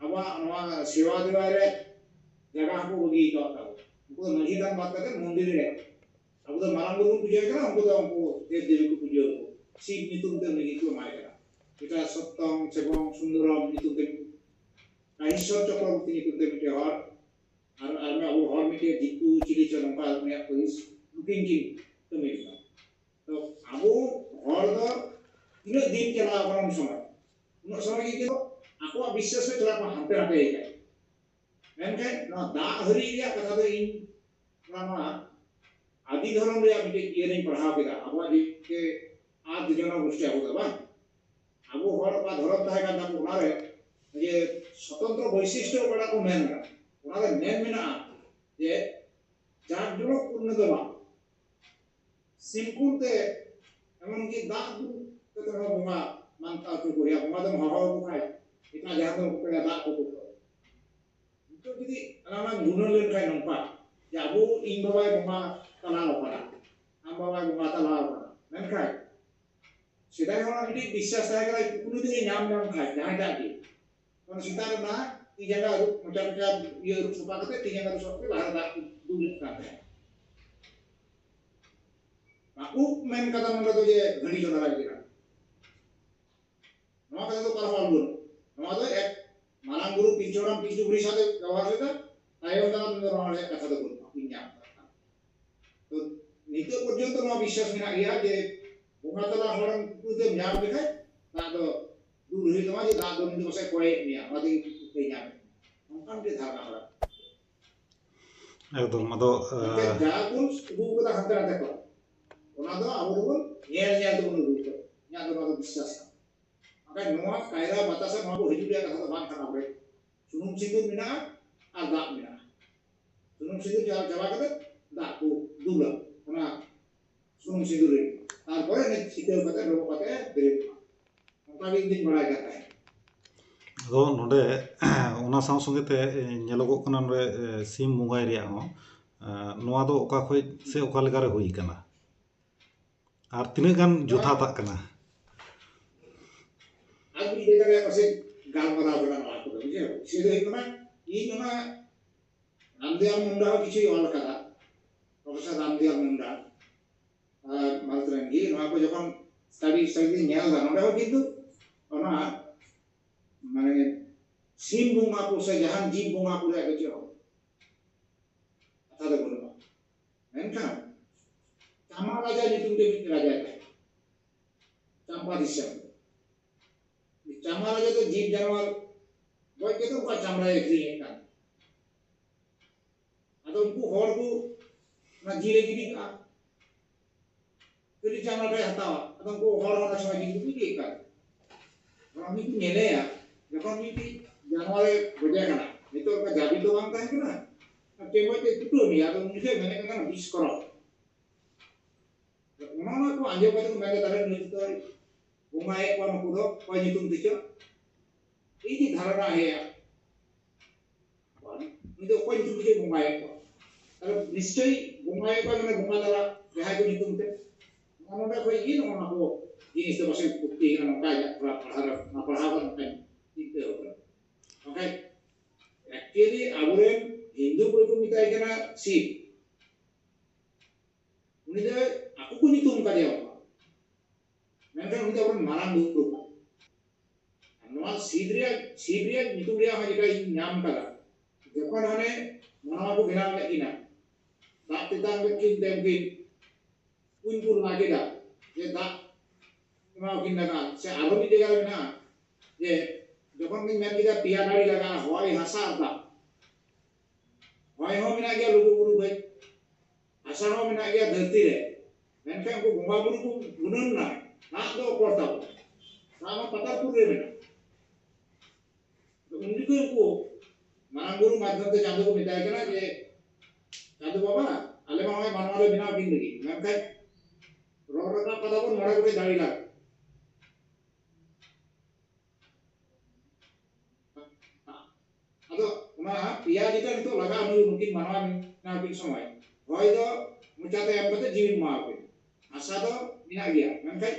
ᱟᱵᱚᱣᱟᱜ ᱱᱚᱣᱟ ᱥᱮᱵᱟ ᱫᱮᱵᱟ ᱨᱮ ᱡᱟᱭᱜᱟ ᱦᱚᱸᱠᱚ ᱵᱟᱹᱜᱤ ᱟᱠᱟᱫ ᱛᱟᱵᱚᱱᱟ᱾ ᱩᱱᱠᱩ ᱫᱚ ᱢᱟᱹᱡᱷᱤ ᱛᱷᱟᱱ ᱵᱟᱫ ᱠᱟᱛᱮ ᱢᱚᱱᱫᱤᱨ ᱨᱮ, ᱟᱵᱚ ᱫᱚ ᱢᱟᱨᱟᱝ ᱵᱩᱨᱩ ᱵᱚᱱ ᱯᱩᱡᱟᱹ ᱟᱭ ᱠᱟᱱᱟ, ᱩᱱᱠᱩ ᱫᱚ ᱩᱱᱠᱩ ᱫᱮᱵ ᱫᱮᱵᱤ ᱠᱚ ᱯᱩᱡᱟᱹ ᱟᱠᱚ, ᱥᱤᱵ ᱧᱩᱛᱩᱢ ᱛᱮ ᱩᱱᱤ ᱜᱮᱠᱚ ᱮᱢᱟᱭ ᱠᱟᱱᱟ᱾ ᱮᱴᱟᱜ ᱥᱚᱛᱛᱚᱝ ᱥᱮᱵᱚᱝ ᱥᱩᱱᱫᱚᱨᱚᱢ ᱧᱩᱛᱩᱢ ᱛᱮ, ᱠᱟᱦᱤᱥᱚᱨ ᱪᱚᱠᱨᱚᱵᱚᱨᱛᱤ ᱧᱩᱛᱩᱢ ᱛᱮ ᱢᱤᱫᱴᱮᱱ ᱦᱚᱲ, ᱟᱨ ᱟᱨ ᱢᱤᱫ ᱟᱵᱚ ᱦᱚᱲ ᱢᱤᱫᱴᱮᱱ ᱫᱤᱠᱩ ᱪᱤᱞᱤ ᱪᱚ ᱱᱚᱝᱠᱟ ᱩᱱᱤᱭᱟᱜ ᱯᱟᱹᱨᱤᱥ, ᱱᱩᱠᱤᱱ ᱠᱤᱱ ᱠᱟᱹᱢᱤ ᱠᱟᱱᱟ᱾ ᱛᱚ ᱟᱵᱚ ᱦᱚᱲ ᱫᱚ ᱛᱤᱱᱟᱹᱜ ᱫᱤᱱ ᱪᱟᱞᱟᱣ ᱠᱟᱱᱟ ᱩᱱ ᱥᱚᱢᱚᱭ, ᱩᱱᱟᱹᱜ ᱥᱚᱢᱚᱭ ᱜᱮ ᱠᱤᱱᱛᱩ ᱟᱠᱚᱣᱟᱜ ᱵᱤᱥᱥᱟᱹᱥ ᱨᱮ ᱛᱷᱚᱲᱟ ᱠᱚ ᱦᱟᱱᱛᱮ ᱱᱟᱛᱮ ᱟᱠᱟᱱᱟ᱾ ᱢᱮᱱᱠᱷᱟᱱ ᱱᱚᱣᱟ ᱫᱟᱜ ᱦᱟᱹᱨᱤᱡ ᱨᱮᱭᱟᱜ ᱠᱟᱛᱷᱟ ᱫᱚ ᱤᱧ ᱚᱱᱟ ᱱᱚᱣᱟ ᱟᱹᱫᱤ ᱫᱷᱚᱨᱚᱢ ᱨᱮᱭᱟᱜ ᱢᱤᱫᱴᱮᱡ ᱤᱭᱟᱹ ᱨᱤᱧ ᱯᱟᱲᱦᱟᱣ ᱠᱮᱫᱟ, ᱟᱵᱚᱣᱟᱜ ᱡᱮ ᱟᱫ ᱡᱚᱱᱚᱜᱳᱥᱴᱤ ᱟᱵᱚ ᱫᱚ ᱵᱟᱝ, ᱟᱵᱚ ᱦᱚᱲ ᱚᱠᱟ ᱫᱷᱚᱨᱚᱢ ᱛᱟᱦᱮᱸ ᱠᱟᱱ ᱛᱟᱵᱚ ᱚᱱᱟᱨᱮ ᱡᱮ ᱥᱚᱛᱚᱱᱛᱨᱚ ᱵᱳᱭᱥᱤᱥᱴᱚ ᱚᱠᱟᱴᱟᱜ ᱠᱚ ᱢᱮᱱ ᱠᱟᱫᱟ, ᱚᱱᱟᱨᱮ ᱢᱮᱱ ᱢᱮᱱᱟᱜᱼᱟ ᱡᱮ ᱡᱟᱠ ᱡᱚᱢᱚᱠ ᱯᱩᱨᱱᱚ ᱫᱚ ᱵᱟᱝ, ᱥᱤᱢᱯᱩᱞ ᱛᱮ ᱮᱢᱚᱱᱠᱤ ᱫᱟᱜ ᱫᱩᱞ ᱠᱟᱛᱮ ᱦᱚᱸ ᱵᱚᱸᱜᱟ ᱢᱟᱱᱛᱟ ᱦᱚᱪᱚ ᱠᱚ ᱦᱩᱭᱩᱜᱼᱟ, ᱵᱚᱸᱜᱟ ᱫᱚᱢ ᱦᱚᱦᱚ ᱟᱠᱚ ᱠᱷᱟᱡ ᱮᱴᱟᱜ ᱡᱟᱦᱟᱸ ᱫᱚ ᱵᱟᱠᱚ ᱫᱟᱜ ᱠᱚ ᱠᱚ᱾ ᱱᱤᱛᱚᱜ ᱡᱩᱫᱤ ᱟᱞᱟᱝ ᱞᱟᱝ ᱜᱩᱱᱟᱹᱱ ᱞᱮᱱᱠᱷᱟᱱ ᱱᱚᱝᱠᱟ ᱡᱮ ᱟᱵᱚ ᱤᱧ ᱵᱟᱵᱟᱭ ᱵᱚᱸᱜᱟ ᱛᱟᱞᱟ ᱟᱠᱟᱱᱟ, ᱟᱢ ᱵᱟᱵᱟᱭ ᱵᱚᱸᱜᱟ ᱛᱟᱞᱟ ᱟᱠᱟᱱᱟ, ᱢᱮᱱᱠᱷᱟᱱ ᱥᱮᱫᱟᱭ ᱦᱚᱲᱟᱜ ᱢᱤᱫᱴᱤᱡ ᱵᱤᱥᱥᱟᱥ ᱛᱟᱦᱮᱸ ᱠᱟᱱᱟ, ᱠᱩᱠᱞᱤ ᱛᱮᱜᱮ ᱧᱟᱢ ᱧᱟᱢ ᱠᱷᱟᱡ ᱡᱟᱦᱟᱸᱭ ᱴᱟᱜ ᱜᱮ, ᱢᱟᱱᱮ ᱥᱮᱛᱟᱜ ᱨᱮ ᱱᱟᱦᱟᱜ ᱛᱤ ᱡᱟᱸᱜᱟ ᱟᱹᱨᱩᱵ, ᱢᱚᱪᱟ ᱴᱚᱪᱟ ᱤᱭᱟᱹ ᱟᱹᱨᱩᱵ ᱥᱟᱯᱷᱟ ᱠᱟᱛᱮ ᱛᱤ ᱡᱟᱸᱜᱟ ᱟᱹᱨᱩᱵ ᱥᱟᱯᱷᱟ ᱠᱟᱛᱮ ᱞᱟᱦᱟ ᱨᱮ ᱫᱟᱜ ᱠᱚ ᱫᱩᱞᱮᱫ ᱠᱟᱱ ᱛᱟᱦᱮᱸᱫ᱾ ᱵᱟᱠᱚ ᱢᱮᱱ ᱠᱟᱫᱟ ᱱᱚᱰᱮ ᱫᱚ ᱡᱮ ᱦᱟᱺᱰᱤ ᱪᱚᱸᱫᱟ ᱞᱟᱹᱜᱤᱫ ᱠᱟᱱᱟ᱾ ᱱᱚᱣᱟ ᱠᱟᱛᱷᱟ ᱫᱚ ᱚᱠᱟ ᱨᱮᱦᱚᱸ ᱚᱞ ᱵᱟᱹᱱᱩᱜ᱾ ᱱᱚᱣᱟ ᱫᱚ ᱮᱠ ᱢᱟᱨᱟᱝ ᱵᱩᱨᱩ ᱯᱤᱞᱪᱩ ᱦᱟᱲᱟᱢ ᱯᱤᱞᱪᱩ ᱵᱩᱲᱦᱤ ᱥᱟᱶᱛᱮ ᱵᱮᱵᱚᱦᱟᱨ ᱞᱮᱫᱟ, ᱛᱟᱭᱚᱢ ᱫᱟᱨᱟᱢ ᱫᱚ ᱱᱚᱣᱟ ᱨᱮᱭᱟᱜ ᱠᱟᱛᱷᱟ ᱫᱚ ᱵᱟᱹᱱᱩᱜᱼᱟ, ᱤᱧ ᱧᱟᱢ ᱠᱟᱫᱟ᱾ ᱛᱚ ᱱᱤᱛᱚᱜ ᱯᱚᱨᱡᱚᱱᱛᱚ ᱱᱚᱣᱟ ᱵᱤᱥᱥᱟᱥ ᱢᱮᱱᱟᱜ ᱜᱮᱭᱟ ᱡᱮ ᱵᱚᱸᱜᱟ ᱛᱟᱞᱟ ᱦᱚᱲᱮᱢ ᱠᱩᱠᱞᱤ ᱛᱮᱢ ᱧᱟᱢ ᱞᱮᱠᱷᱟᱡ ᱫᱟᱜ ᱫᱚ ᱫᱩᱞ ᱦᱩᱭᱩᱜ ᱛᱟᱢᱟ, ᱡᱮ ᱫᱟᱜ ᱫᱚ ᱩᱱᱤ ᱫᱚ ᱯᱟᱥᱮᱡ ᱠᱚᱭᱮᱫ ᱢᱮᱭᱟ, ᱚᱱᱟ ᱛᱮᱜᱮ ᱠᱩᱠᱞᱤ ᱧᱟᱢᱮᱫ ᱢᱮᱭᱟ, ᱱᱚᱝᱠᱟ ᱢᱤᱫᱴᱮᱡ ᱫᱷᱟᱨᱚᱱᱟ ᱦᱚᱲᱟᱜ᱾ ᱮᱠᱫᱚᱢ, ᱟᱫᱚ, ᱢᱮᱱᱠᱷᱟᱱ ᱟᱸ, ᱡᱟ ᱵᱚᱱ ᱟᱹᱜᱩ ᱠᱟᱫᱟ ᱦᱟᱱᱛᱮ ᱱᱟᱛᱮ ᱠᱷᱚᱱ, ᱚᱱᱟ ᱫᱚ ᱟᱵᱚ ᱫᱚᱵᱚᱱ ᱧᱮᱞ ᱧᱮᱞ ᱛᱮᱵᱚᱱ ᱟᱹᱜᱩ ᱠᱟᱫᱟ᱾ ᱤᱧᱟᱹᱜ ᱫᱚ ᱱᱚᱣᱟ ᱫᱚ ᱵᱤᱥᱥᱟᱥ ᱠᱟᱱᱟ᱾ ᱵᱟᱠᱷᱟᱱ ᱱᱚᱣᱟ ᱠᱟᱭᱨᱟ ᱵᱟᱛᱟᱥᱟ ᱱᱚᱣᱟ ᱠᱚ ᱦᱤᱡᱩᱜ ᱨᱮᱭᱟᱜ ᱠᱟᱛᱷᱟ ᱫᱚ ᱵᱟᱝ ᱠᱟᱱᱟ᱾ ᱚᱸᱰᱮ ᱥᱩᱱᱩᱢ ᱥᱤᱸᱫᱩᱨ ᱢᱮᱱᱟᱜᱼᱟ ᱟᱨ ᱫᱟᱜ ᱢᱮᱱᱟᱜᱼᱟ᱾ ᱥᱩᱱᱩᱢ ᱥᱤᱸᱫᱩᱨ ᱪᱟᱵᱟ, ᱪᱟᱵᱟ ᱠᱟᱛᱮ ᱫᱟᱜ ᱠᱚ ᱫᱩᱞᱟ ᱚᱱᱟ ᱥᱩᱱᱩᱢ ᱥᱤᱸᱫᱩᱨ ᱨᱮ, ᱛᱟᱨᱯᱚᱨᱮ ᱚᱱᱮ ᱪᱷᱤᱴᱟᱹᱣ ᱠᱟᱛᱮ ᱰᱚᱵᱚᱜ ᱠᱟᱛᱮ ᱵᱮᱨᱮᱫᱚᱜᱼᱟ᱾ ᱚᱱᱠᱟ ᱜᱮ ᱤᱧ ᱫᱩᱧ ᱵᱟᱲᱟᱭ ᱠᱟᱱ ᱛᱟᱦᱮᱸᱫ᱾ ᱟᱫᱚ ᱱᱚᱰᱮ ᱚᱱᱟ ᱥᱟᱶ ᱥᱚᱸᱜᱮ ᱛᱮ ᱧᱮᱞᱚᱜᱚᱜ ᱠᱟᱱᱟ ᱱᱚᱰᱮ ᱥᱤᱢ ᱵᱚᱸᱜᱟᱭ ᱨᱮᱭᱟᱜ ᱦᱚᱸ, ᱱᱚᱣᱟ ᱫᱚ ᱚᱠᱟ ᱠᱷᱚᱡ ᱥᱮ ᱚᱠᱟ ᱞᱮᱠᱟᱨᱮ ᱦᱩᱭ ᱠᱟᱱᱟ? ᱟᱨ ᱛᱤᱱᱟᱹᱜ ᱜᱟᱱ ᱡᱚᱛᱷᱟᱛᱟᱜ ᱠᱟᱱᱟ? ᱟᱨ ᱢᱤᱫ ᱡᱟᱭᱜᱟ ᱨᱮ ᱯᱟᱥᱮᱡ ᱜᱟᱞᱢᱟᱨᱟᱣ ᱠᱟᱱᱟ ᱱᱚᱣᱟ ᱠᱚᱫᱚ, ᱵᱩᱡᱷᱟᱹᱣ? ᱥᱮ ᱫᱚ ᱦᱩᱭᱩᱜ ᱠᱟᱱᱟ, ᱤᱧ ᱚᱱᱟ ᱨᱟᱢᱫᱮᱣ ᱢᱩᱱᱰᱟ ᱦᱚᱸ ᱠᱤᱪᱷᱩᱭ ᱚᱞ ᱠᱟᱫᱟ, ᱯᱨᱚᱯᱷᱮᱥᱚᱨ ᱨᱟᱢᱫᱮᱣ ᱢᱩᱱᱰᱟ ᱟᱨ ᱵᱷᱟᱨᱚᱛ ᱨᱮᱱ ᱜᱮ᱾ ᱱᱚᱣᱟ ᱠᱚ ᱡᱚᱠᱷᱚᱱ ᱥᱴᱟᱰᱤ ᱥᱴᱟᱰᱤ ᱧᱮᱞ ᱮᱫᱟ, ᱱᱚᱰᱮ ᱦᱚᱸ ᱠᱤᱱᱛᱩ ᱚᱱᱟ ᱢᱟᱱᱮ ᱥᱤᱢ ᱵᱚᱸᱜᱟ ᱠᱚ ᱥᱮ ᱡᱟᱦᱟᱱ ᱡᱤᱵ ᱵᱚᱸᱜᱟ ᱠᱚ ᱨᱮᱭᱟᱜ ᱫᱚ ᱪᱮᱫ ᱦᱚᱸ ᱠᱟᱛᱷᱟ ᱫᱚ ᱵᱟᱹᱱᱩᱜᱼᱟ᱾ ᱢᱮᱱᱠᱷᱟᱱ ᱪᱟᱢᱟ ᱨᱟᱡᱟ ᱧᱩᱛᱩᱢ ᱛᱮ ᱢᱤᱫᱴᱮᱱ ᱨᱟᱡᱟᱭ ᱛᱟᱦᱮᱸ ᱠᱟᱱᱟ ᱪᱟᱢᱯᱟ ᱫᱤᱥᱚᱢ ᱨᱮ᱾ ᱪᱟᱢᱟ ᱨᱟᱡᱟ ᱫᱚ ᱡᱤᱵ ᱡᱟᱱᱣᱟᱨ ᱜᱚᱡ ᱠᱟᱛᱮ ᱩᱱᱠᱩᱣᱟᱜ ᱪᱟᱢᱲᱟᱭ ᱟᱹᱠᱷᱨᱤᱧᱮᱫ ᱠᱟᱱ᱾ ᱟᱫᱚ ᱩᱱᱠᱩ ᱦᱚᱲ ᱠᱚ ᱚᱱᱟ ᱡᱤᱞ ᱮ ᱜᱤᱰᱤ ᱠᱟᱜᱼᱟ, ᱠᱷᱟᱹᱞᱤ ᱪᱟᱢᱲᱟ ᱯᱮ ᱦᱟᱛᱟᱣᱟ᱾ ᱟᱫᱚ ᱩᱱᱠᱩ ᱦᱚᱲ ᱦᱚᱸ ᱚᱱᱟ ᱥᱚᱢᱚᱭ ᱡᱤᱞ ᱠᱚ ᱤᱫᱤᱭᱮᱫ ᱠᱟᱱ᱾ ᱚᱱᱟ ᱢᱤᱫ ᱠᱚ ᱧᱮᱞᱮᱭᱟ, ᱡᱚᱠᱷᱚᱱ ᱢᱤᱫᱴᱤᱡ ᱡᱟᱱᱣᱟᱨ ᱮ ᱜᱚᱡᱮ ᱠᱟᱱᱟ, ᱱᱤᱛᱚᱜ ᱚᱱᱠᱟ ᱡᱟᱹᱵᱤ ᱫᱚ ᱵᱟᱝ ᱛᱟᱦᱮᱸ ᱠᱟᱱᱟ, ᱴᱮᱸᱜᱚᱡ ᱛᱮ ᱠᱩᱴᱟᱹᱣ ᱢᱮᱭᱟ, ᱟᱫᱚ ᱩᱱ ᱡᱚᱠᱷᱮᱡ ᱢᱮᱱᱮᱫ ᱠᱟᱱᱟ ᱵᱤᱥ ᱠᱚᱨᱚ᱾ ᱚᱱᱟ ᱚᱱᱟ ᱠᱚ ᱟᱸᱡᱚᱢ ᱠᱟᱛᱮ ᱠᱚ ᱢᱮᱱᱫᱟ, ᱛᱟᱦᱞᱮ ᱱᱩᱭ ᱫᱚᱭ ᱵᱚᱸᱜᱟᱭᱮᱫ ᱠᱚᱣᱟ, ᱱᱩᱠᱩ ᱫᱚ ᱚᱠᱚᱭ ᱧᱩᱛᱩᱢ ᱛᱮᱪᱚ? ᱤᱧ ᱫᱷᱟᱨᱚᱱᱟ ᱦᱮᱭᱟ, ᱩᱱᱤ ᱫᱚ ᱚᱠᱚᱭ ᱧᱩᱛᱩᱢ ᱛᱮᱪᱚᱭ ᱵᱚᱸᱜᱟᱭᱮᱫ ᱠᱚᱣᱟ᱾ ᱛᱟᱦᱞᱮ ᱱᱤᱥᱪᱚᱭ ᱵᱚᱸᱜᱟᱭᱮᱫ ᱠᱚᱣᱟ, ᱢᱟᱱᱮ ᱵᱚᱸᱜᱟ ᱛᱟᱞᱟ ᱡᱟᱦᱟᱸᱭ ᱠᱚ ᱧᱩᱛᱩᱢ ᱛᱮ᱾ ᱱᱚᱜᱼᱚ ᱱᱚᱰᱮ ᱠᱷᱚᱡ ᱜᱮ ᱱᱚᱜᱼᱚ ᱱᱚᱣᱟ ᱠᱚ ᱡᱤᱱᱤᱥ ᱫᱚ ᱯᱟᱥᱮᱡ ᱩᱛᱯᱚᱛᱛᱤ ᱠᱟᱱᱟ, ᱱᱚᱝᱠᱟ ᱤᱧᱟᱹᱜ ᱛᱷᱚᱲᱟ ᱯᱟᱲᱦᱟᱣ ᱨᱮ, ᱚᱱᱟ ᱯᱟᱲᱦᱟᱣ ᱠᱟᱛᱮ ᱱᱚᱝᱠᱟᱧ ᱪᱤᱱᱛᱟᱹ ᱵᱷᱟᱵᱽᱱᱟ᱾ ᱵᱟᱠᱷᱟᱡ actually ᱟᱵᱚᱨᱮᱱ ᱦᱤᱱᱫᱩ ᱠᱚ ᱠᱚ ᱢᱮᱛᱟᱭ ᱠᱟᱱᱟ ᱥᱤᱵ᱾ ᱩᱱᱤ ᱫᱚ ᱟᱠᱚ ᱠᱚ ᱧᱩᱛᱩᱢ ᱠᱟᱫᱮᱭᱟ ᱚᱱᱠᱟ᱾ ᱢᱮᱱᱠᱷᱟᱱ ᱩᱱᱤ ᱫᱚ ᱟᱵᱚᱨᱮᱱ ᱢᱟᱨᱟᱝ ᱵᱩᱨᱩ ᱠᱟᱱᱟᱭ᱾ ᱟᱨ ᱱᱚᱣᱟ ᱥᱤᱵ ᱨᱮᱭᱟᱜ, ᱥᱤᱵ ᱨᱮᱭᱟᱜ ᱧᱩᱛᱩᱢ ᱨᱮᱭᱟᱜ ᱦᱚᱸ ᱡᱮᱴᱟ ᱤᱧ ᱧᱟᱢ ᱠᱟᱫᱟ, ᱡᱚᱠᱷᱚᱱ ᱦᱟᱱᱮ ᱢᱟᱱᱣᱟ ᱠᱚ ᱵᱮᱱᱟᱣ ᱞᱮᱫ ᱠᱤᱱᱟ, ᱫᱟᱜ ᱛᱮᱛᱟᱝ ᱞᱮᱫ ᱠᱤᱱ ᱛᱮ ᱩᱱᱠᱤᱱ ᱠᱩᱧ ᱠᱚ ᱞᱟ ᱠᱮᱫᱟ, ᱡᱮ ᱫᱟᱜ ᱮᱢᱟᱣᱟᱠᱤᱱ ᱞᱟᱜᱟᱜᱼᱟ᱾ ᱥᱮ ᱟᱨᱦᱚᱸ ᱢᱤᱫ ᱡᱟᱭᱜᱟ ᱨᱮ ᱢᱮᱱᱟᱜᱼᱟ, ᱡᱮ ᱡᱚᱠᱷᱚᱱ ᱠᱤᱱ ᱢᱮᱱ ᱠᱮᱫᱟ ᱯᱮᱭᱟ ᱫᱟᱲᱮ ᱞᱟᱜᱟᱜᱼᱟ, ᱦᱚᱭ, ᱦᱟᱥᱟ ᱟᱨ ᱫᱟᱜ᱾ ᱦᱚᱭ ᱦᱚᱸ ᱢᱮᱱᱟᱜ ᱜᱮᱭᱟ ᱞᱩᱜᱩ ᱵᱩᱨᱩ ᱠᱷᱚᱡ, ᱦᱟᱥᱟ ᱦᱚᱸ ᱢᱮᱱᱟᱜ ᱜᱮᱭᱟ ᱫᱷᱟᱹᱨᱛᱤ ᱨᱮ, ᱢᱮᱱᱠᱷᱟᱱ ᱩᱱᱠᱩ ᱵᱚᱸᱜᱟ ᱵᱩᱨᱩ ᱠᱚ ᱜᱩᱱᱟᱹᱱ ᱱᱟ, ᱫᱟᱜ ᱫᱚ ᱚᱠᱚᱭ ᱛᱟᱵᱚᱱ? ᱫᱟᱜ ᱢᱟ ᱯᱟᱛᱟᱞᱯᱩᱨ ᱨᱮ ᱢᱮᱱᱟᱜᱼᱟ᱾ ᱩᱱ ᱡᱚᱠᱷᱚᱡ ᱩᱱᱠᱩ ᱢᱟᱨᱟᱝ ᱵᱩᱨᱩ ᱢᱟᱫᱽᱫᱷᱚᱢ ᱛᱮ ᱪᱟᱸᱫᱚ ᱠᱚ ᱢᱮᱛᱟᱭ ᱠᱟᱱᱟ ᱡᱮ, ᱪᱟᱸᱫᱚ ᱵᱟᱵᱟ, ᱟᱞᱮ ᱢᱟ ᱱᱚᱜᱼᱚᱭ ᱢᱟᱱᱣᱟ ᱞᱮ ᱵᱮᱱᱟᱣ ᱠᱤᱱ ᱞᱟᱹᱜᱤᱫ, ᱢᱮᱱᱠᱷᱟᱱ ᱨᱚᱲ ᱨᱟᱠᱟᱵ ᱠᱟᱫᱟ ᱵᱚᱱ ᱢᱚᱬᱮ ᱜᱚᱴᱮᱡ ᱫᱟᱲᱮ ᱞᱟᱜᱟᱜ᱾ ᱟᱫᱚ ᱚᱱᱟ ᱯᱮᱭᱟ ᱡᱮᱴᱟ ᱱᱤᱛᱚᱜ ᱞᱟᱜᱟᱜᱼᱟ, ᱱᱩᱭ ᱱᱩᱠᱤᱱ ᱢᱟᱱᱣᱟ ᱵᱮᱱᱟᱣ ᱠᱤᱱ ᱥᱚᱢᱚᱭ, ᱦᱚᱭ ᱫᱚ ᱢᱚᱪᱟᱛᱮ ᱮᱢ ᱠᱟᱛᱮ ᱡᱤᱣᱤᱢ ᱮᱢᱟᱣᱟᱠᱤᱱ, ᱦᱟᱥᱟ ᱫᱚ ᱢᱮᱱᱟᱜ ᱜᱮᱭᱟ, ᱢᱮᱱᱠᱷᱟᱱ